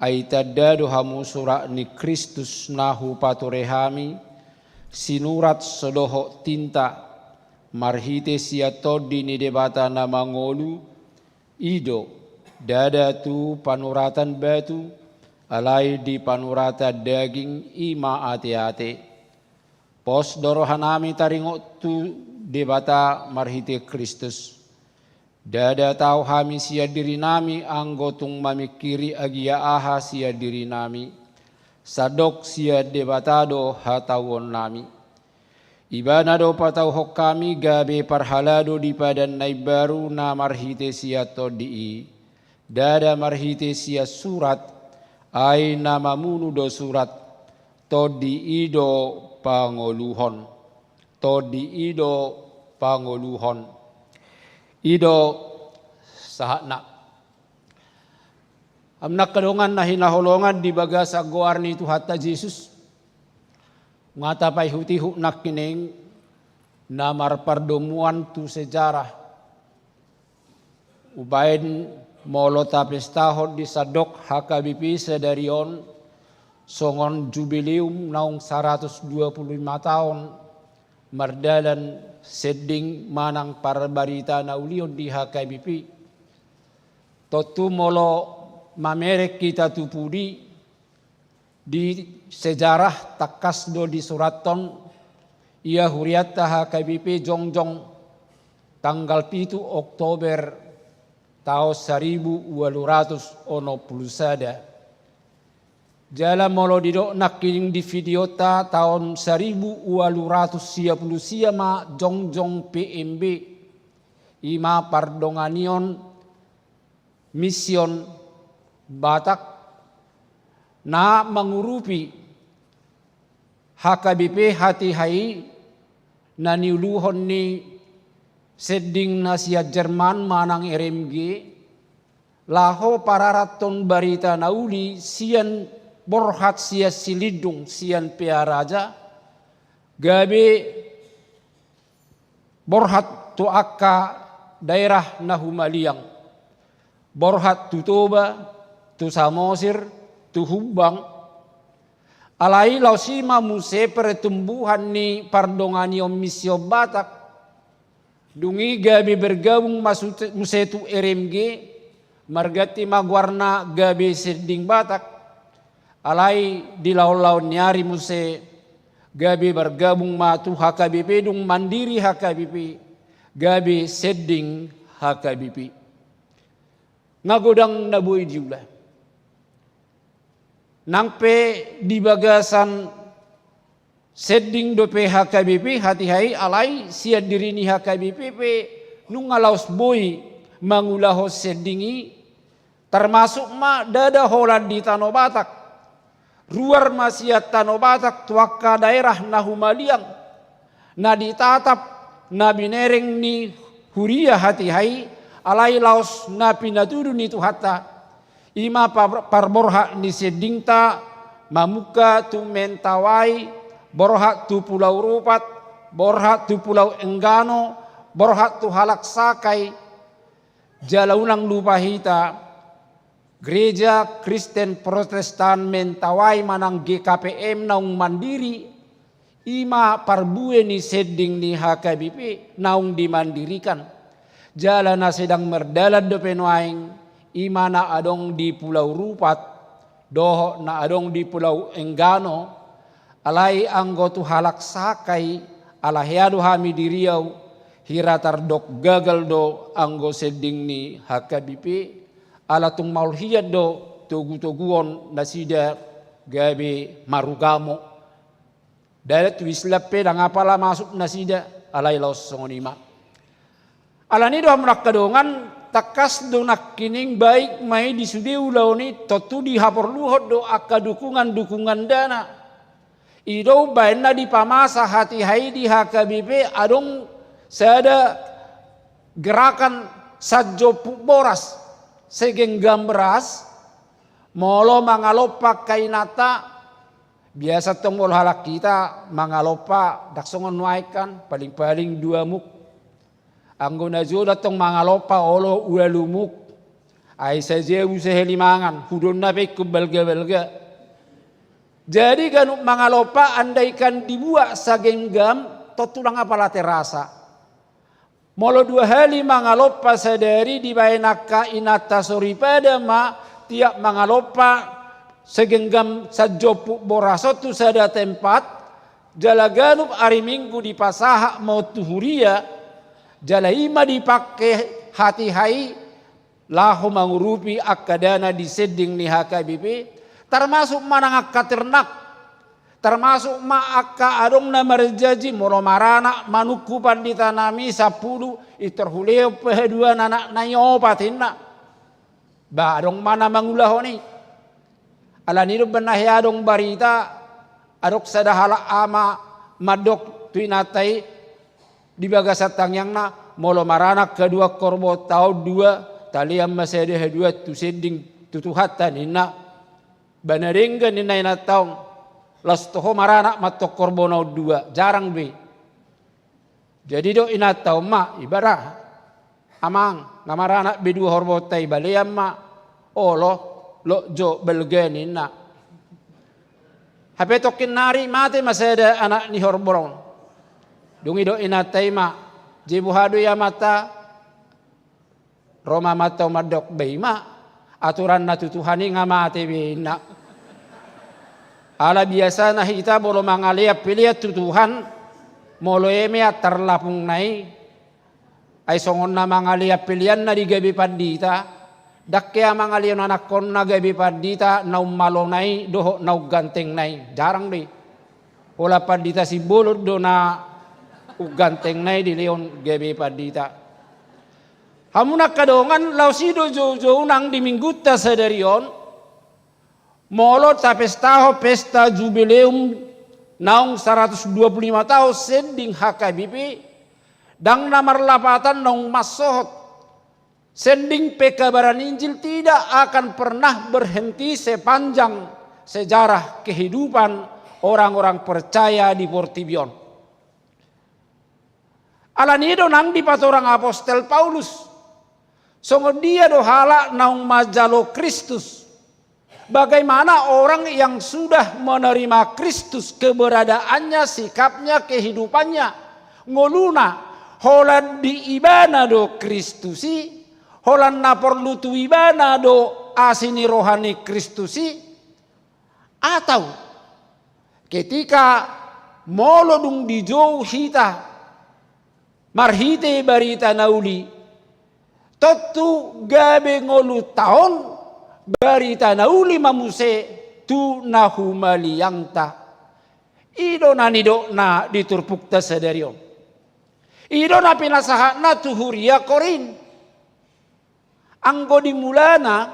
Ai tanda do hamu surat ni Kristus na hupature hami, sinurat so dohot tinta, marhite sian Tondi ni Debata na mangolu, i do, ndada tu panuratan batu, alai di panuratan daging, i ma ateate. Pos do rohanami taringot tu Debata marhite Kristus. Ndada tau hami sian dirinami anggo tung mamingkiri agia aha sian dirinami, sandok sian Debata do hatauonnami. Ibana do patauhon hami gabe parhalado di padan na imbaru na marhite sian Tondi i, ndada marhite sian surat, ai na mamunu do surat, Tondi i do pangoluhon. Tondi i do pangoluhon. I do sahatna. Hamu angka dongan na hinaholongan di bagasan goar ni Tuhanta Jesus, nunga tapaihutihut nangkining na marpardomuan tu sejarah. Umbaen molo tapestahon di sandok H K B P sadari on, songon jubileum naung saratus dua pulu lima taon mardalan sending manang parbarita na ulion di H K B P. Tontu molo mamereng hita tu pudi, di sejarah tangkas do disurathon, ia hurianta H K B P jongjong tanggal pitu Oktober taon saribu ualu ratus onom pulu sada. Jala molo didok nangkining di videonta, taon saribu ualu ratus sia pulu sia ma jongjong P M B, i ma pardonganion mission Batak, na mangurupi H K B P hatiha i na niuluhon ni sending na sian Jerman manang R M G, laho pararathon barita na uli sian borhat sian Silindung sian Pearaja, gabe borhat tu angka daerah na humaliang, borhat tu Toba, tu Samosir, tu Humbang. Alai laos i ma muse pertumbuhan ni pardonganion mission Batak. Dung i gabe bergabung ma su-, muse tu R M G, marganti ma goarna gabe Sending Batak. Alai di laonlaon ni ari muse gabe margabung ma tu H K B P, dung mandiri H K B P, gabe Sending H K B P. Nga godang na boi diula. Nang pe di bagasan sending dope H K B P hatiha i, alai sian diri ni H K B P pe nunga laos boi mangulahon sending i, termasuk ma ndada holan di Tano Batak. Ruar ma sian Tano Batak tu angka daerah na humaliang, na ditatap, na binereng ni huria hatiha i, alai laos na pinatudu ni Tuhanta. I ma par-, parborhat ni sendingta, mamungka tu Mentawai, borhat tu Pulau Rupat, borhat tu Pulau Enggano, borhat tu halak Sakai. Jala unang lupa hita, Gereja Kristen Protestan Mentawai manang G K P M naung mandiri, I ma parbue ni sending ni H K B P naung dimandirikan. Jala na sedang mardalan dope nuaeng, i ma na adong di Pulau Rupat, dohot na adong di Pulau Enggano. Alai anggo tu halak Sakai, ala hea do hami di Riau, hira tardok gagal do anggo sending ni H K B P, ala tung maol hian do togu-toguon nasida gabe marugamo. Dalan tu Islam pe ndang apala masuk nasida, alai laos songon i ma. Alani do hamu angka dongan, tangkas do nangkining baik ma i di sude ulaon i, tontu dihaporluhon do angka dukungan-dukungan dana. I do umbahen na dipamasa hatiha i di H K B P adong sada gerakan sanjomput boras, segenggam beras, molo mangalompa angka inanta. Biasa tong molo halak hita mangalompa ndang songon nuaeng kan, paling-paling dua muk. Anggo na jolo tong mangalompa olo ualu muk. Ai sajabu sahali mangan, hudonna pe ingkon balga-balga. Jadi ganup mangalompa andaikan dibuat sagenggam, tontu ndang apala terasa. Molo dua hali mangalompa sadari, dibaen angka inanta soripada ma tiap mangalompa segenggam sanjomput boras on tu sada tempat, jala ganup ari Minggu dipasahat ma on tu huria, jala i ma dipake hatiha i laho mangurupi angka dana di sending ni H K B P, tarmasuk manang angka ternak, tarmasuk ma angka adong na marjanji molo maranak manuk tu pandita nami sampulu, i tarhulehon pe haduan anakna i opat ninna. Ba adong ma na mangulahon i. Alani do umbahen na hea adong barita, adong sada halak ama mandok tu inanta i, di bagasan tangiangna, molo maranak haduan horbo taon dua, talean ma sada haduan tu sending tu Tuhanta ninna. Ba na denggan ninna inanta on, laos toho maranak ma tong horbo na on dua, jarang be. Jadi didok inanta on ma, ibarat, amang, na maranak be dua horbo ta i, balean ma olo, lot jo balga ninna. Hape tongkin nari mate ma sada anak ni horbo on. Dung i didok inanta i ma, je boha do i amanta? Ro ma amanta on mandok, ba i ma aturanna tu Tuhan i, nga mate be ninna. Ala biasana hita molo mangalean pelean tu Tuhan, molo eme antar lapungna i, ai songon na mangalean peleanna di gabe pandita, ndang hea mangalehon anakkonna gabe pandita, naung malona i dohot naung gantengna i, jarang do i. Holan pandita Simbolon do naung gantengna i dilehon gabe pandita. Hamu angka dongan, laos i do joujou nang di Minggunta sadari on, molo tapestahon pesta jubileum naung saratus dua pulu lima taon sending H K B P, ndang na marlapatan naung mansohot. Sending pekabaran Injil tidak akan pernah berhenti sepanjang sejarah kehidupan orang-orang percaya di portibi on. Alani i do nang dipatorang apostel Paulus, songon dia do halak naung manjalo Kristus. Bagaimana orang yang sudah menerima Kristus, keberadaannya, sikapnya, kehidupannya, ngoluna, holan di ibana do Kristus i, holan na porlu tu ibana do asi ni roha ni Kristus i, atau ketika molo dung dijou hita marhite barita na uli, tontu gabe ngolu taon barita na uli ma muse tu na humaliangta. I do na nidokna di turpukta sadari on. I do na pinasahatna tu huria Korint. Anggo di mulana,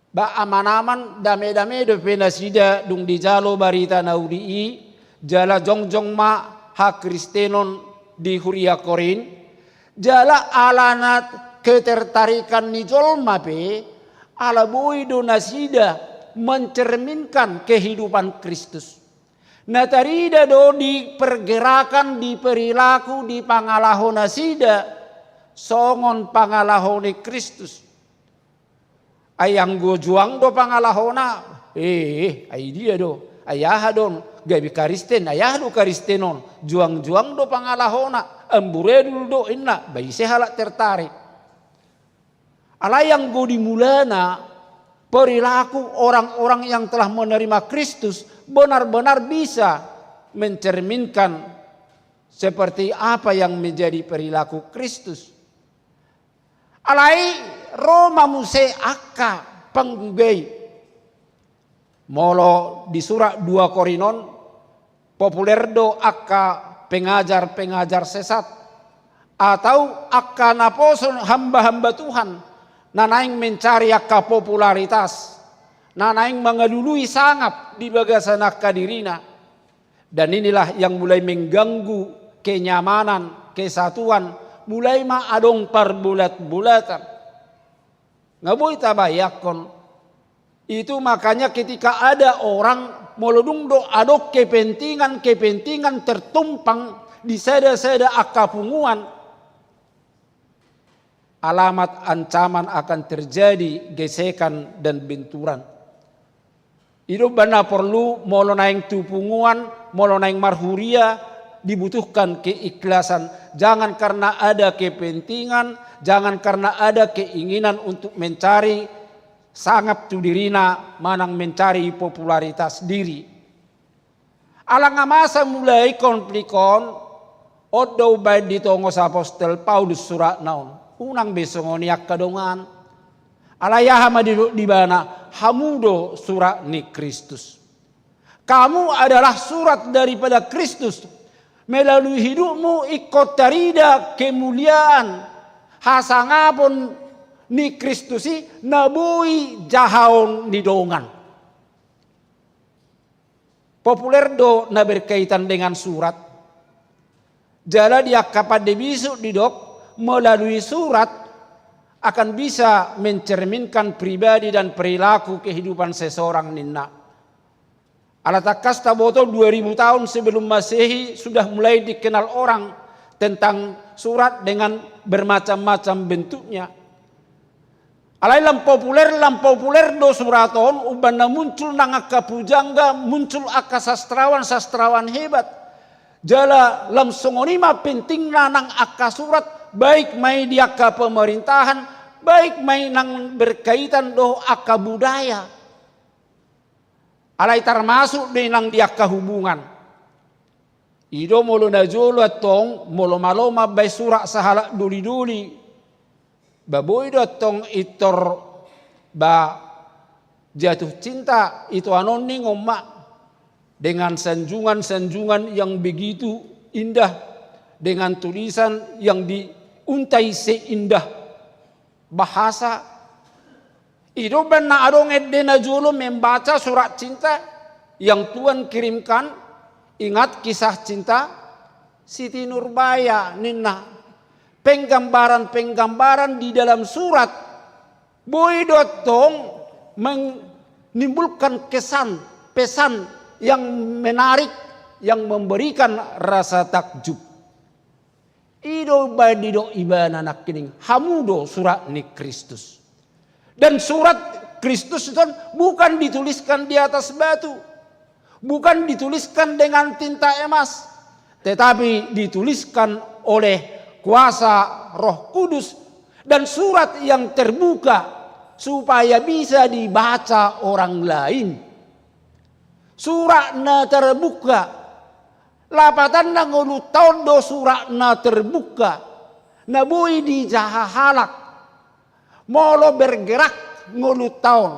ba aman-aman, dame-dame dope nasida dung dijalo barita na uli i, jala jongjong ma hakristenon di huria Korint, jala alana ketertarikan ni jolma pe, ala boi do nasida mencerminkan kehidupan Kristus. Na tarida do di pergerakan, di perilaku, di pangalaho nasida, songon pangalaho ni Kristus. Ai anggo juang do pangalahona, eh, ai dia do, ai aha do on, gabe Karisten, ai aha do Karisten on? Juang-juang do pangalahona, amburadul do inna, ba ise halak tertarik. Alai anggo di mulana, perilaku orang-orang yang telah menerima Kristus benar-benar bisa mencerminkan seperti apa yang menjadi perilaku Kristus. Alai ro ma muse angka panggugai. Molo di surat dua Korinton, populer do angka pengajar-pengajar sesat, atau angka naposo hamba-hamba Tuhan, na naeng mencari angka popularitas, na naeng mangalului sangap di bagasan angka dirina. Dan inilah yang mulai mengganggu kenyamanan, kesatuan, mulai ma adong parbulat-bulatan. Nga boi tabayangkon. Itu makanya ketika ada orang, molo dung do adong kepentingan-kepentingan tertumpang di sada-sada angka punguan, alamat ancaman akan terjadi gesekan dan benturan. I do umbahen na porlu, molo naeng tu punguan, molo naeng marhuria, dibutuhkan keikhlasan. Jangan karena ada kepentingan, jangan karena ada keinginan untuk mencari sangap tu dirina manang mencari popularitas diri. Ala nga masa mulai konflik on, on do umbahen ditongos apostel Paulus suratna on. Unang be songon i angka dongan. Alai aha ma didok di ibana, hamu do surat ni Kristus. Kamu adalah surat daripada Kristus. Melalui hidupmu ingkon tarida kemuliaan, hasangapon ni Kristus i na boi jahaon ni dongan. Populer do na berkaitan dengan surat. Jala di angka pande bisuk didok, melalui surat akan bisa mencerminkan pribadi dan perilaku kehidupan seseorang ninna. Ala tangkas taboto dua ribu tahun sebelum Masehi sudah mulai dikenal orang tentang surat dengan bermacam-macam bentuknya. Alai lam populer, lam populer do surat on, umbahen na muncul nang angka pujangga, muncul angka sastrawan, sastrawan hebat. Jala lam songon i ma pentingna nang angka surat, baik ma i di angka pemerintahan, baik ma i nang berkaitan dohot angka budaya. Alai tarmasuk do i nang di angka hubungan. I do molo na jolo antong, molo malo mambaen surat sahalak doli-doli, ba boi do antong pintor ba jatuh cinta, itoan on ninna ma, dengan sanjungan-sanjungan yang begitu indah, dengan tulisan yang diuntai seindah bahasa. I do umbahen na adong ende na jolo membaca surat cinta yang Tuhan kirimkan, ingat kisah cinta Siti Nurbaya ninna. Penggambaran-penggambaran di dalam surat boi do antong menimbulkan kesan, pesan yang menarik, yang memberikan rasa takjub. I do umbahen didok ibana nangkining, hamu do surat ni Kristus. Dan surat Kristus itu bukan dituliskan di atas batu, bukan dituliskan dengan tinta emas, tetapi dituliskan oleh kuasa Roh Kudus, dan surat yang terbuka supaya bisa dibaca orang lain. Surat na terbuka. Lapatanna ngolunta on do surat na terbuka, na boi dijaha halak. Molo bergerak ngolunta on,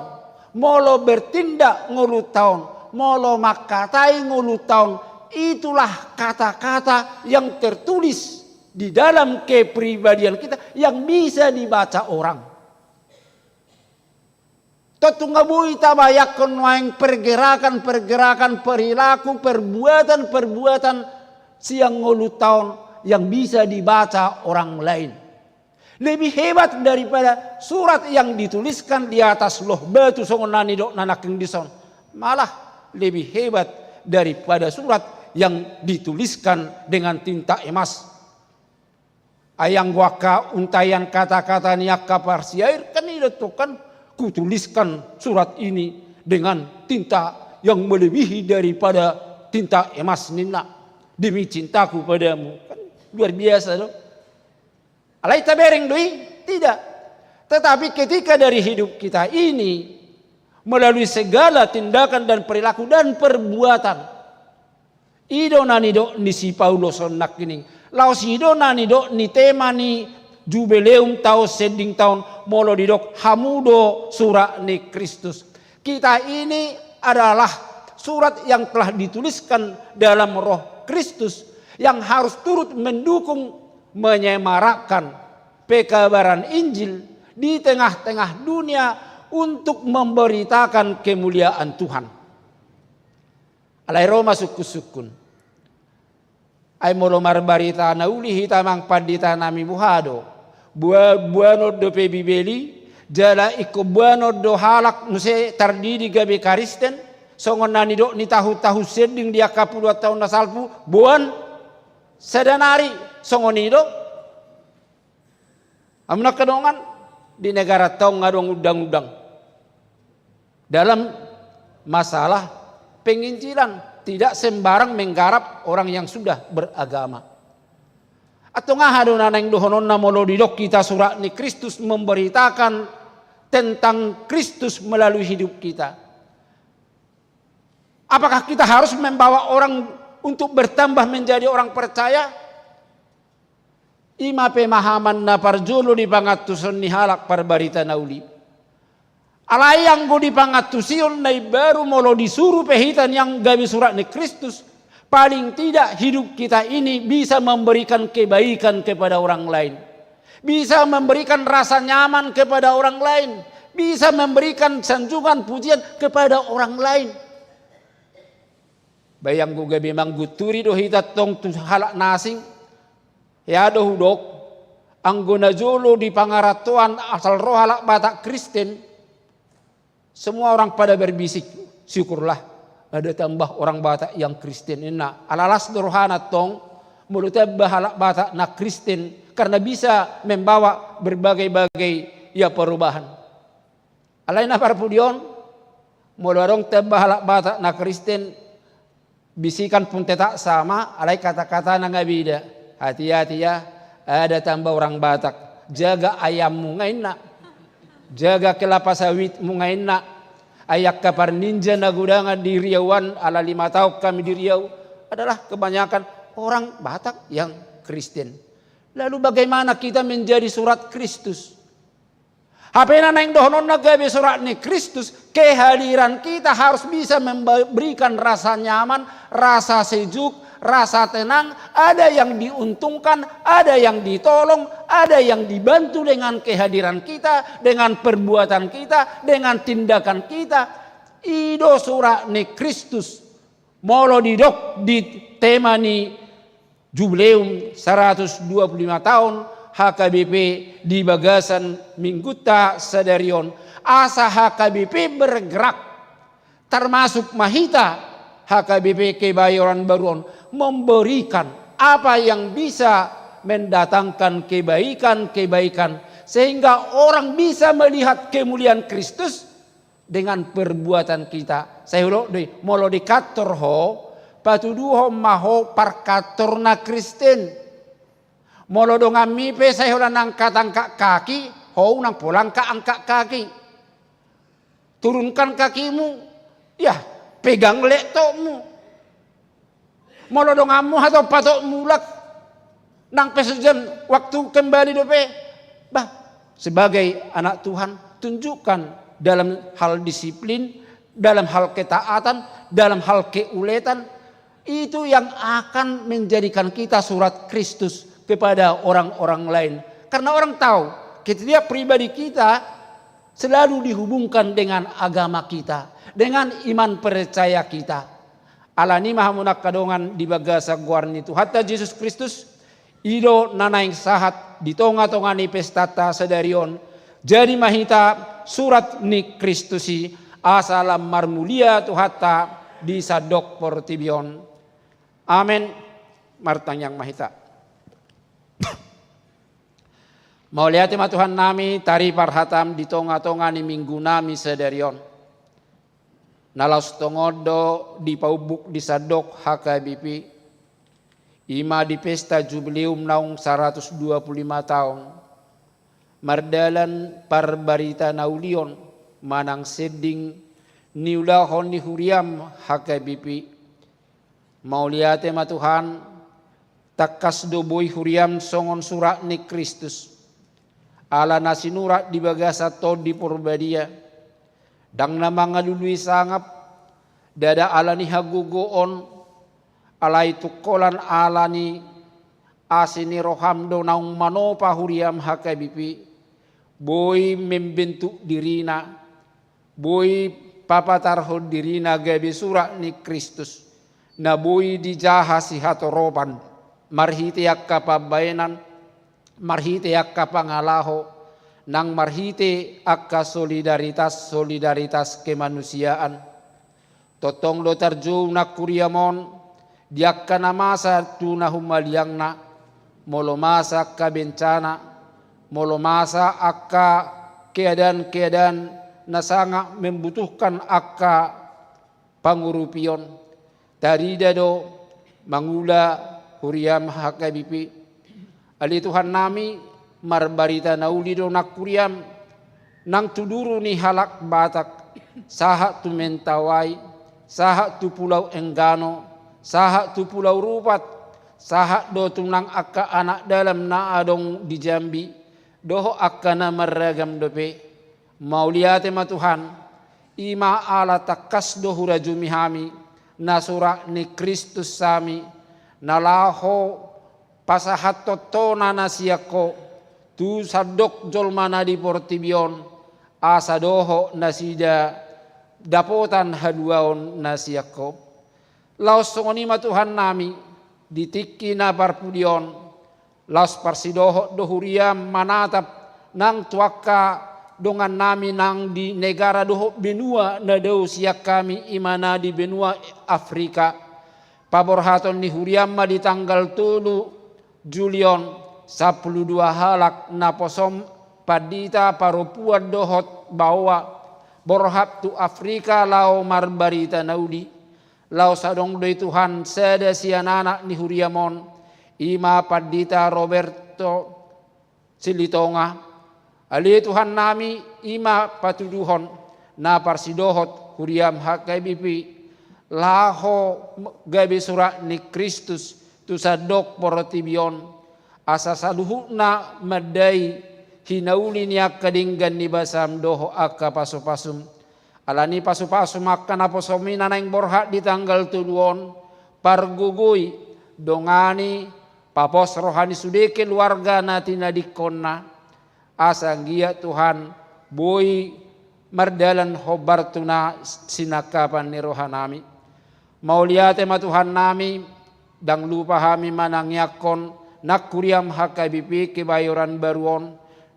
molo bertindak ngolunta on, molo mangkatai ngolunta on, itulah kata-kata yang tertulis di dalam kepribadian kita yang bisa dibaca orang. Tontu nga boi tabayangkon nuaeng pergerakan-pergerakan, perilaku, perbuatan-perbuatan sian ngolunta on yang bisa dibaca orang lain. Lebih hebat daripada surat yang dituliskan di atas loh batu songon na nidokna nangkin dison. Malah lebih hebat daripada surat yang dituliskan dengan tinta emas. Ai anggo angka untaian kata-kata ni angka parsiair kan i do antong kan, kutuliskan surat ini dengan tinta yang melebihi daripada tinta emas ninna, demi cintaku padamu. Kan luar biasa do. Alai tabereng do i? Tidak. Tetapi ketika dari hidup kita ini, melalui segala tindakan dan perilaku dan perbuatan, i do na nidok ni si Paulus on nangkining. Laos i do na nidok ni tema ni Jubileum taon sending taon, molo didok hamu do surat ni Kristus. Kita ini adalah surat yang telah dituliskan dalam Roh Kristus yang harus turut mendukung, menyemarakkan pekabaran Injil di tengah-tengah dunia untuk memberitakan kemuliaan Tuhan. Alai ro ma sungkun-sungkun. Ai molo marbarita na uli hita, amang pandita nami, boha do? Bua-, boanon dope Bibel i, jala ingkon boanon do halak muse tardidi gabe Kristen, songon na nidok ni tahun-tahun sending di angka puluhan taon na salpu, boan sada nari, songon i do? Amuna angka dongan, di negara ta on adong undang-undang dalam masalah penginjilan, tidak sembarang menggarap orang yang sudah beragama. Antong aha do na naeng dohononna molo didok hita surat ni Kristus memberitakan tentang Kristus melalui hidup kita? Apakah kita harus membawa orang untuk bertambah menjadi orang percaya? I ma pemahaman na parjolo di pangantuson ni halak parbarita na uli. Alai anggo di pangantusion na imbaru, molo disuru pe hita nian gabe surat ni Kristus, paling tidak hidup kita ini bisa memberikan kebaikan kepada orang lain, bisa memberikan rasa nyaman kepada orang lain, bisa memberikan sanjungan pujian kepada orang lain. Bai anggo gabe manggunturi do hita tong tu halak na asing, hea do hudok, anggo na jolo di pangarantoan asal ro halak Batak Kristen, semua orang pada berbisik, "Syukurlah, ada tambah orang Batak yang Kristen," ninna. Ala las do rohana tong molo tambah halak Batak na Kristen, karena bisa membawa berbagai-bagai, ya, perubahan. Alai na parpudi on, molo adong tambah halak Batak na Kristen, bisikan pun tetap sama, alai kata-katana nga beda. "Hati-hati ya, ada tambah orang Batak. Jaga ayammu," nga inna. "Jaga kelapa sawitmu," nga inna. Ai angka parninja na godangan di Riau an, ala lima taon hami di Riau, adalah kebanyakan orang Batak yang Kristen. Lalu bagaimana kita menjadi surat Kristus? Hape na naeng dohononna gabe surat ni Kristus, kehadiran kita harus bisa memberikan rasa nyaman, rasa sejuk, rasa tenang, ada yang diuntungkan, ada yang ditolong, ada yang dibantu dengan kehadiran kita, dengan perbuatan kita, dengan tindakan kita. I do surat ni Kristus. Molo didok di tema ni Jubileum saratus dua pulu lima taon H K B P di bagasan minggunta sadari on, asa H K B P bergerak, termasuk ma hita H K B P Kebayoran Baru on, memberikan apa yang bisa mendatangkan kebaikan-kebaikan, sehingga orang bisa melihat kemuliaan Kristus dengan perbuatan kita. Sai hudok do i, molo di kantor ho, patuduhon ma ho parkantor na Kristen. Molo donganmi pe sai holan angkat-angkat kaki, ho unang pola angkat-angkat kaki. Turunkan kakimu, ya, pegang laptopmu. Molo donganmu hatop-hatop mulak, nang pe sejam waktu kembali dope. Bah, sebagai anak Tuhan, tunjukkan dalam hal disiplin, dalam hal ketaatan, dalam hal keuletan, itu yang akan menjadikan kita surat Kristus kepada orang-orang lain. Karena orang tahu, setiap pribadi kita selalu dihubungkan dengan agama kita, dengan iman percaya kita. Alani i ma hamu angka dongan di bagasan goar ni Tuhanta Jesus Kristus, i do na naeng sahat di tonga-tonga ni pestanta sadari on, jadi ma hita surat ni Kristus i, asa lam marmulia Tuhanta di sandok portibi on. Amen. Martangiang ma hita. Mauliate ma Tuhan nami, taripar hatam di tonga-tonga ni minggu nami sadari on. Na laos tongon do dipaumbuk di sandok H K B P, i ma di pesta jubileum naung saratus dua pulu lima taon, mardalan parbarita na uli on manang sending niulahon ni huriam H K B P. Mauliate ma Tuhan, tangkas do boi huriam songon surat ni Kristus, ala na sinurat di bagasan Tondi Porbadia. Ndang na mangalului sangap, ndada ala ni hagogoon, alai tungkolan ala ni asi ni roham do naung manopa huriam H K B P, boi membentuk dirina, boi papatarhon dirina gabe surat ni Kristus, na boi dijaha sihatoropan, marhite angka pambahenan, marhite angka pangalaho, nang marhite angka solidaritas, solidaritas kemanusiaan. Tongtong do tarjou nang huriam on di angka na masa tu na humaliangna, molo masa angka bencana, molo masa angka keadaan-keadaan na sangat membutuhkan angka pangurupion. Tarida do mangula huriam H K B P. Ale Tuhannami, marbarita na uli do nang huriam, nang tu duru ni halak Batak, sahat tu Mentawai, sahat tu Pulau Enggano, sahat tu Pulau Rupat, sahat do tu nang angka anak dalam na adong di Jambi, dohot angka na marragam dope. Mauliate ma Tuhan, i ma ala tangkas do hurajumi hami na surat ni Kristus hami, na laho pasahathon tona na sian Ho tu sandok jolma na di portibi on, asa dohot nasida dapotan haluaon na sian Ho. Laos songon i ma Tuhannami, di tingki na parpudi on, laos parsidohot do huriam manatap nang tu angka dongannami nang di negara dohot benua na dao sian hami, i ma na di benua Afrika. Paborhaton ni huriam ma di tanggal tolu Juli on, sampulu dua halak naposom, pandita, parompuan dohot baoa, borhat tu Afrika laho marbarita na uli. Laos adong do i Tuhan sada sian anak ni huriam on, i ma Pandita Roberto Silitonga. Ale Tuhannami, i ma patuduhon na parsidohot huriam H K B P laho gabe surat ni Kristus tu sandok portibi on, asa saluhutna mandai hinauli ni angka denggan ni basam dohot angka pasupasum. Ala ni pasupasum angka naposom i na naeng borhat di tanggal tolu on, pargogoi, dongani, papos roha ni sude keluarga na tinadingkonna, asa anggiat Tuhan boi mardalan hombar tu na sinangkapan ni rohanami. Mauliate ma Tuhannami, ndang lupa hami manangiangkon nang huriam H K B P Kebayoran Baru on,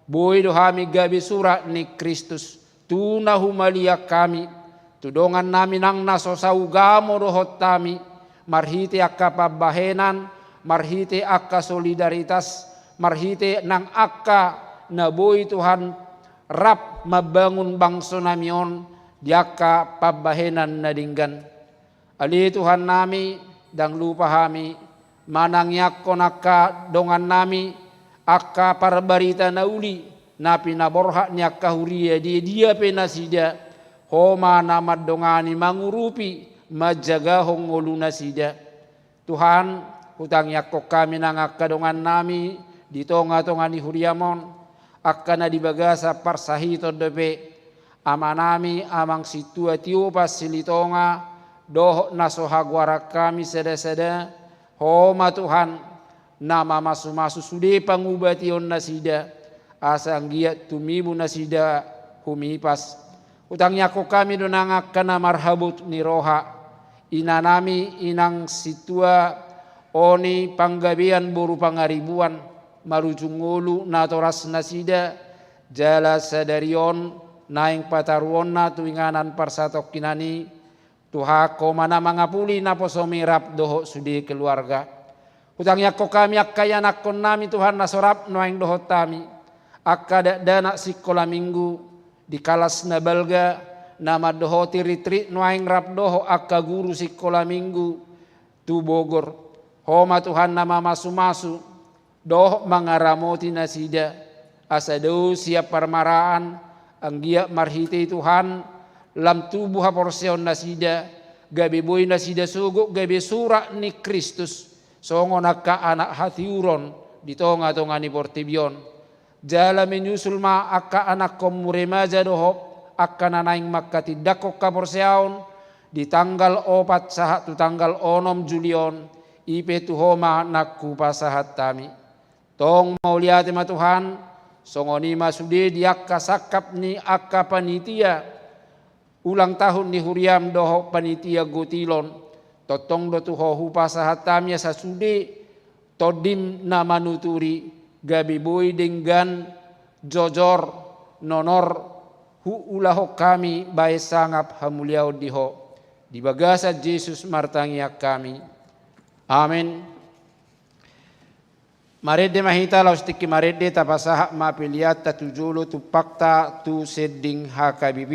boi do hami gabe surat ni Kristus tu na humaliang hami, tu dongannami nang na so saugamo dohot hami, marhite angka pambahenan, marhite angka solidaritas, marhite nang angka na boi Tuhan rap mambangun bangsonami on di angka pambahenan na denggan. Ale Tuhannami, ndang lupa hami manangiangkon angka dongannami, angka parbarita na uli na pinaborhat ni angka huria, dia-dia pe nasida, Ho ma na mandongani, mangurupi, manjagahon ngolunasida. Tuhan, hutangiangkon hami nang angka dongannami di tonga-tonga ni huriam on, angka na di bagasan parsahiton dope, amanami Amang Sintua Tiopas Silitonga, dohot na so hagoaran hami sada-sada, Ho ma Tuhan, na mamasu-masu sude pangubationnasida, asa anggiat tumibu nasida humipas. Hutangiangkon hami do nang angka na marhabot ni roha, inanami Inang Sintua Oni Panggabean boru Pangaribuan, marujung ngolu natorasnasida, jala sadari on naeng pataruonna tu inganan parsatongkinan i, Tuhan, Ho ma na mangapuli naposom i rap dohot sude keluarga. Hutangiangkon hami angka ianakkonnami Tuhan na so rap nuaeng dohot hami, angka dakdanak sikola minggu di kalas na balga, na mandohoti ritrit nuaeng rap dohot angka guru sikola minggu tu Bogor. Ho ma Tuhan na mamasumasu dohot mangaramoti nasida, asa dao sian parmaraan, anggiat marhite i Tuhan, lam tubu haporseaon nasida, gabe boi nasida sogot gabe surat ni Kristus, songon angka anak hatiuron di tongatonga ni portibi on. Jala menyusul ma angka anakkonmu remaja dohot angka na naeng mangkatindangkon haporseaon di tanggal opat sahat tu tanggal onom Juli on, i pe tu Ho ma naeng hupasahat hami. Tong mauliate ma Tuhan, songon i ma sude di angka sangkap ni angka panitia ulang tahun ni huriam dohot panitia gotilon, tongtong do tu Ho hupasahat hami asa sude tondim na manuturi, gabe boi denggan, jojor, nonor, huulahon hami bahen sangap hamuliaon di Ho. Di bagasan Jesus martangiang hami. Amen. Marende ma hita laos tingki marende, tapasahat ma peleanta tu jolo tumpakta tu sending H K B P.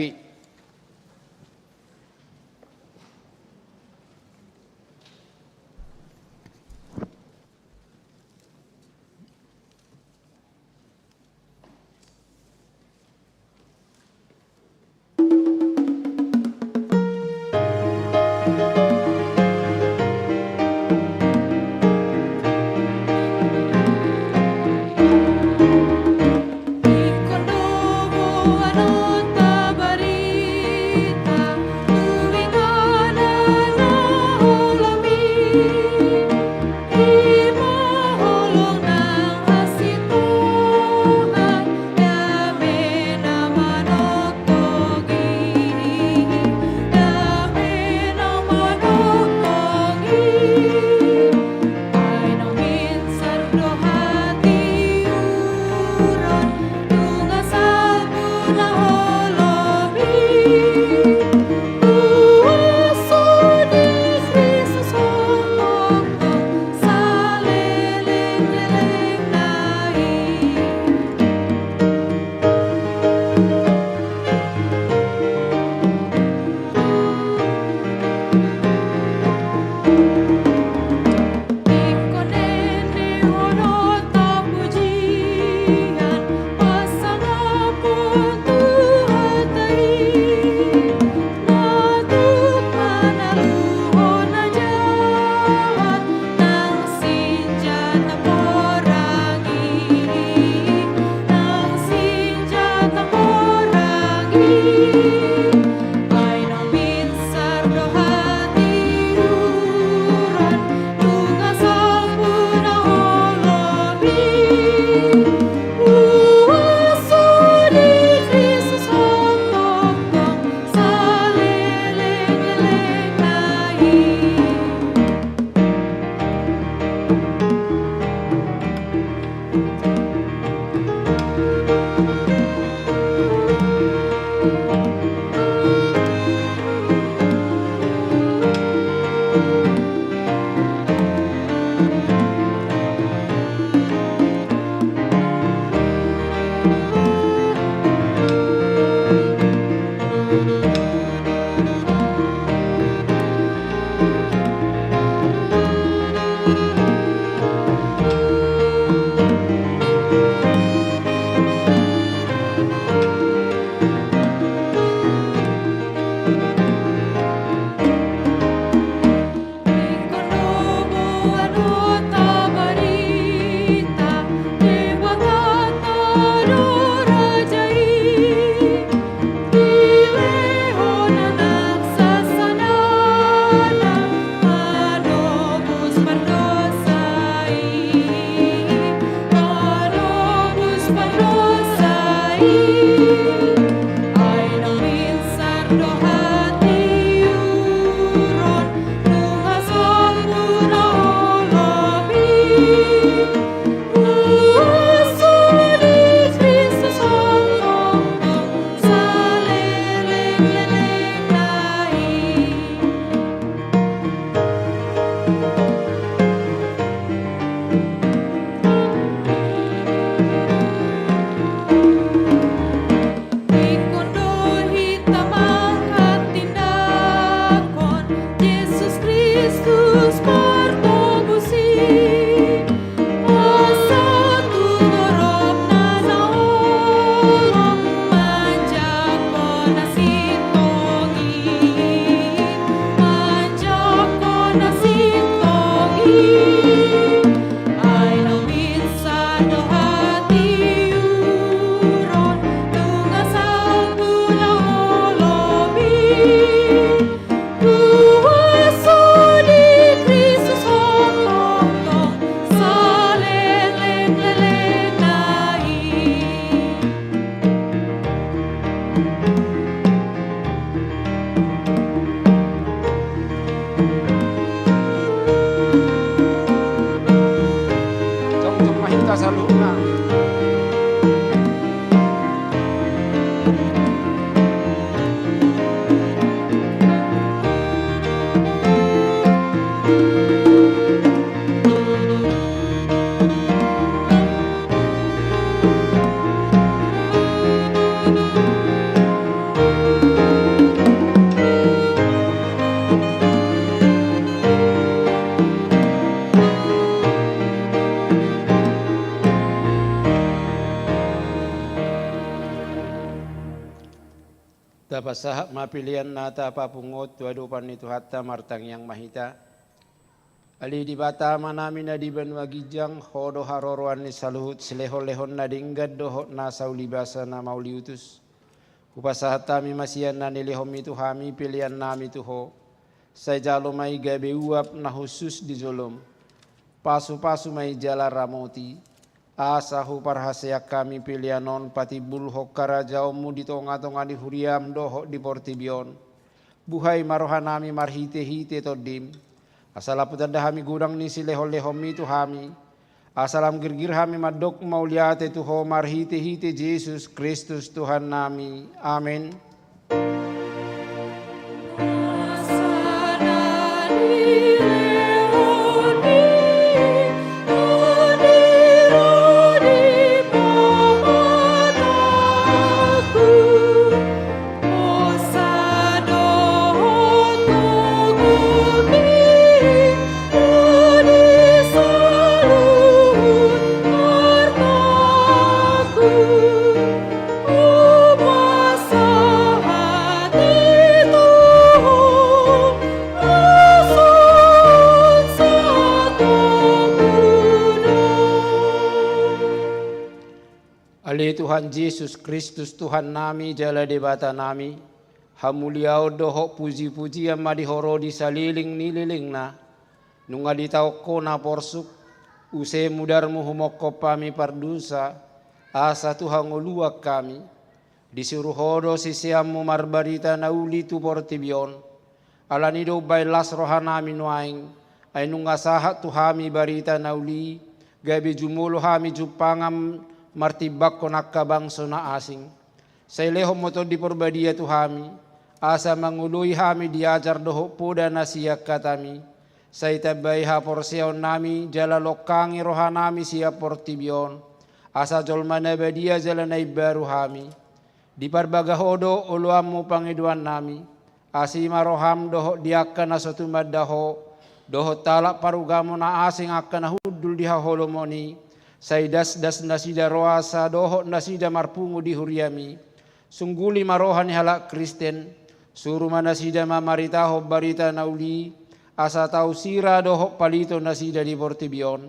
Sahat ma pelean na tapapungu on tu adopan ni Tuhanta, martangiang ma hita. Ale Debata Amanami na di banua ginjang, Ho do haroroan ni saluhut silehonlehon na denggan dohot na saulibasa na mauliutus. Hupasahat hami ma sian na nilehonMi tu hami peleannami tu Ho. Sai jalo ma i gabe uap na hushus di joloM. Pasupasu ma i jala ramoti, asa huparhaseang hami pelean on patimbulhon harajaonMu di tongatonga ni huriaM dohot di portibi on. Buhai ma rohanami marhitehite TondiM, asa lam hutanda hami godang ni silehonlehonMi tu hami, asa lam girgir hami mandok mauliate tu Ho marhitehite Jesus Kristus Tuhannami. Amen. Ale Tuhan Jesus Kristus, Tuhannami jala Debatanami, hamuliaon dohot pujipujian ma di Ho ro di saleleng ni lelengna. Nunga ditaon Ho na porsuk, use mudarMu humongkop hami pardosa, asa tu hangoluan hami. Disuru Ho do siseanMu marbarita na uli tu portibi on. Alani do umbahen las rohanami nuaeng, ai nunga sahat tu hami barita na uli, gabe jumolo hami jumpangan martimbangkon angka bangso na asing. Sai lehon ma Tondi Parbadia tu hami, asa mangoloi hami di ajar dohot poda na sian hataMi. Sai tambai haporseaonnami jala longkangi rohanami sian portibi on, asa jolma na badia jala na imbaru hami. Diparbaga Ho do oloanMu pangidoannami. Asi ma rohaM dohot di angka na so tumanda Ho, dohot halak parugamo na asing angka na hundul di haholomon i, sai dasdas nasida roha asa dohot nasida marpungu di huriaMi. Sungguli ma roha ni halak Kristen, suru ma nasida mamaritahon barita na uli, asa tau sira dohot palito nasida di portibi on.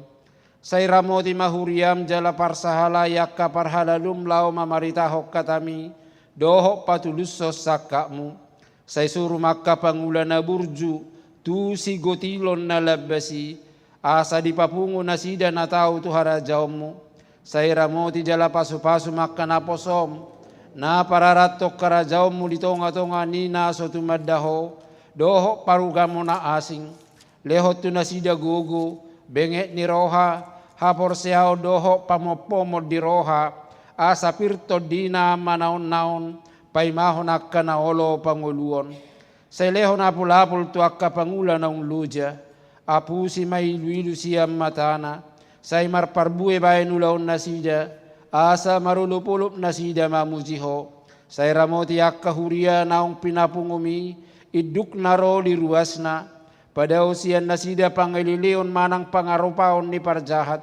Sai ramoti ma huriaM jala parsahalai angka parhalaloM laho mamaritahon hataMi, dohot patulushon sangkapMu. Sai suru ma angka pangula na burju, tu sigotilon na lambas i, asa dipapungu nasida na tau tu harajaonMu. Sai ramoti jala pasupasu ma angka naposoM, na pararathon harajaonMu di tongatonga ni na so tumanda Ho, dohot parugamo na asing. Lehon tu nasida gogo, benget ni roha, haporseaon dohot pamompomon di roha, asa pir tondina manaonnaon, paimahon angka na olo pangoluon. Sai lehon apulapul tu angka pangula naung loja, apusi ma iluilu sian matana, sai marparbue bahen ulaonnasida, asa marolopolop nasida mamuji Ho. Sai ramoti angka huria naung pinapunguMi, induk na ro di ruasna, padao sian nasida pangeleleon manang pangaropaon ni parjahat.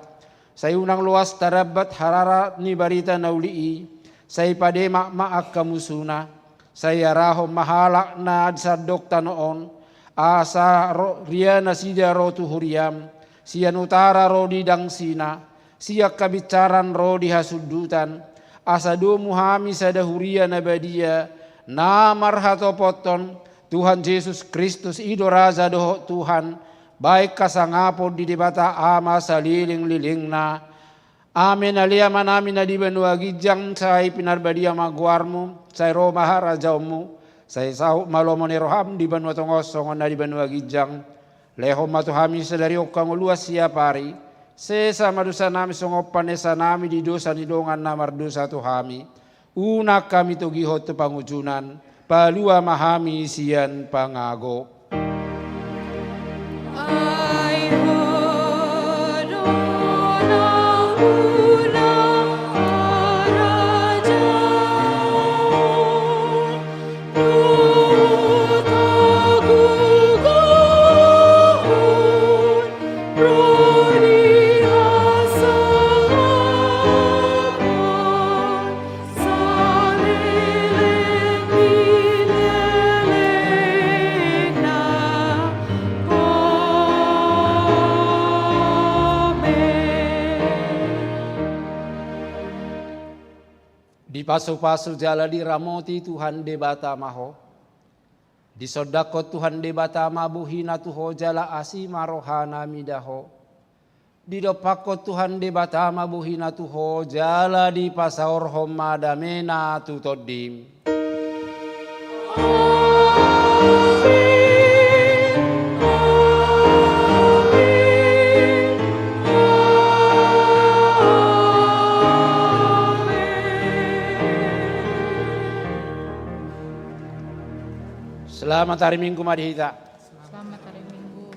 Sai unang loas tarambat hararat ni barita na uli i, sai pademak ma angka musuna. Sai arahon ma halak na di sandok tano on, asa ro, ria nasida ro tu huriaM, sian utara ro di dangsina, sian habinsaran ro di hasundutan, asa domu hami sada huria na badia, na marhatopothon, Tuhan Jesus Kristus i do Raja dohot Tuhan, bahen hasangapon di Debata Ama salelenglelengna. Amen. Ale Amanami na di banua ginjang, sai pinarbadia ma goarMu, sai ro ma harajaonMu, sai saut ma lomo ni rohaM di banua tonga on songon na di banua ginjang. Lehon ma tu hami sadari on hangoluan siapari, sesa ma dosanami songon panesanami di dosa ni dongan na mardosa tu hami. Unang hami togihon tu pangunjunan, palua ma hami sian pangago. Ai Ho do na harajaon, dohot hagogoon, ro di hasangapon, saleleng ni Dipasupasu jala diramoti Tuhan Debata ma ho. Disondangkon Tuhan Debata ma bohina tu ho jala asi ma rohana mida ho. Didompakkon Tuhan Debata ma bohina tu ho jala dipasaorhon ma damena tu tondim. Selamat hari Minggu ma di hita. Selamat hari Minggu.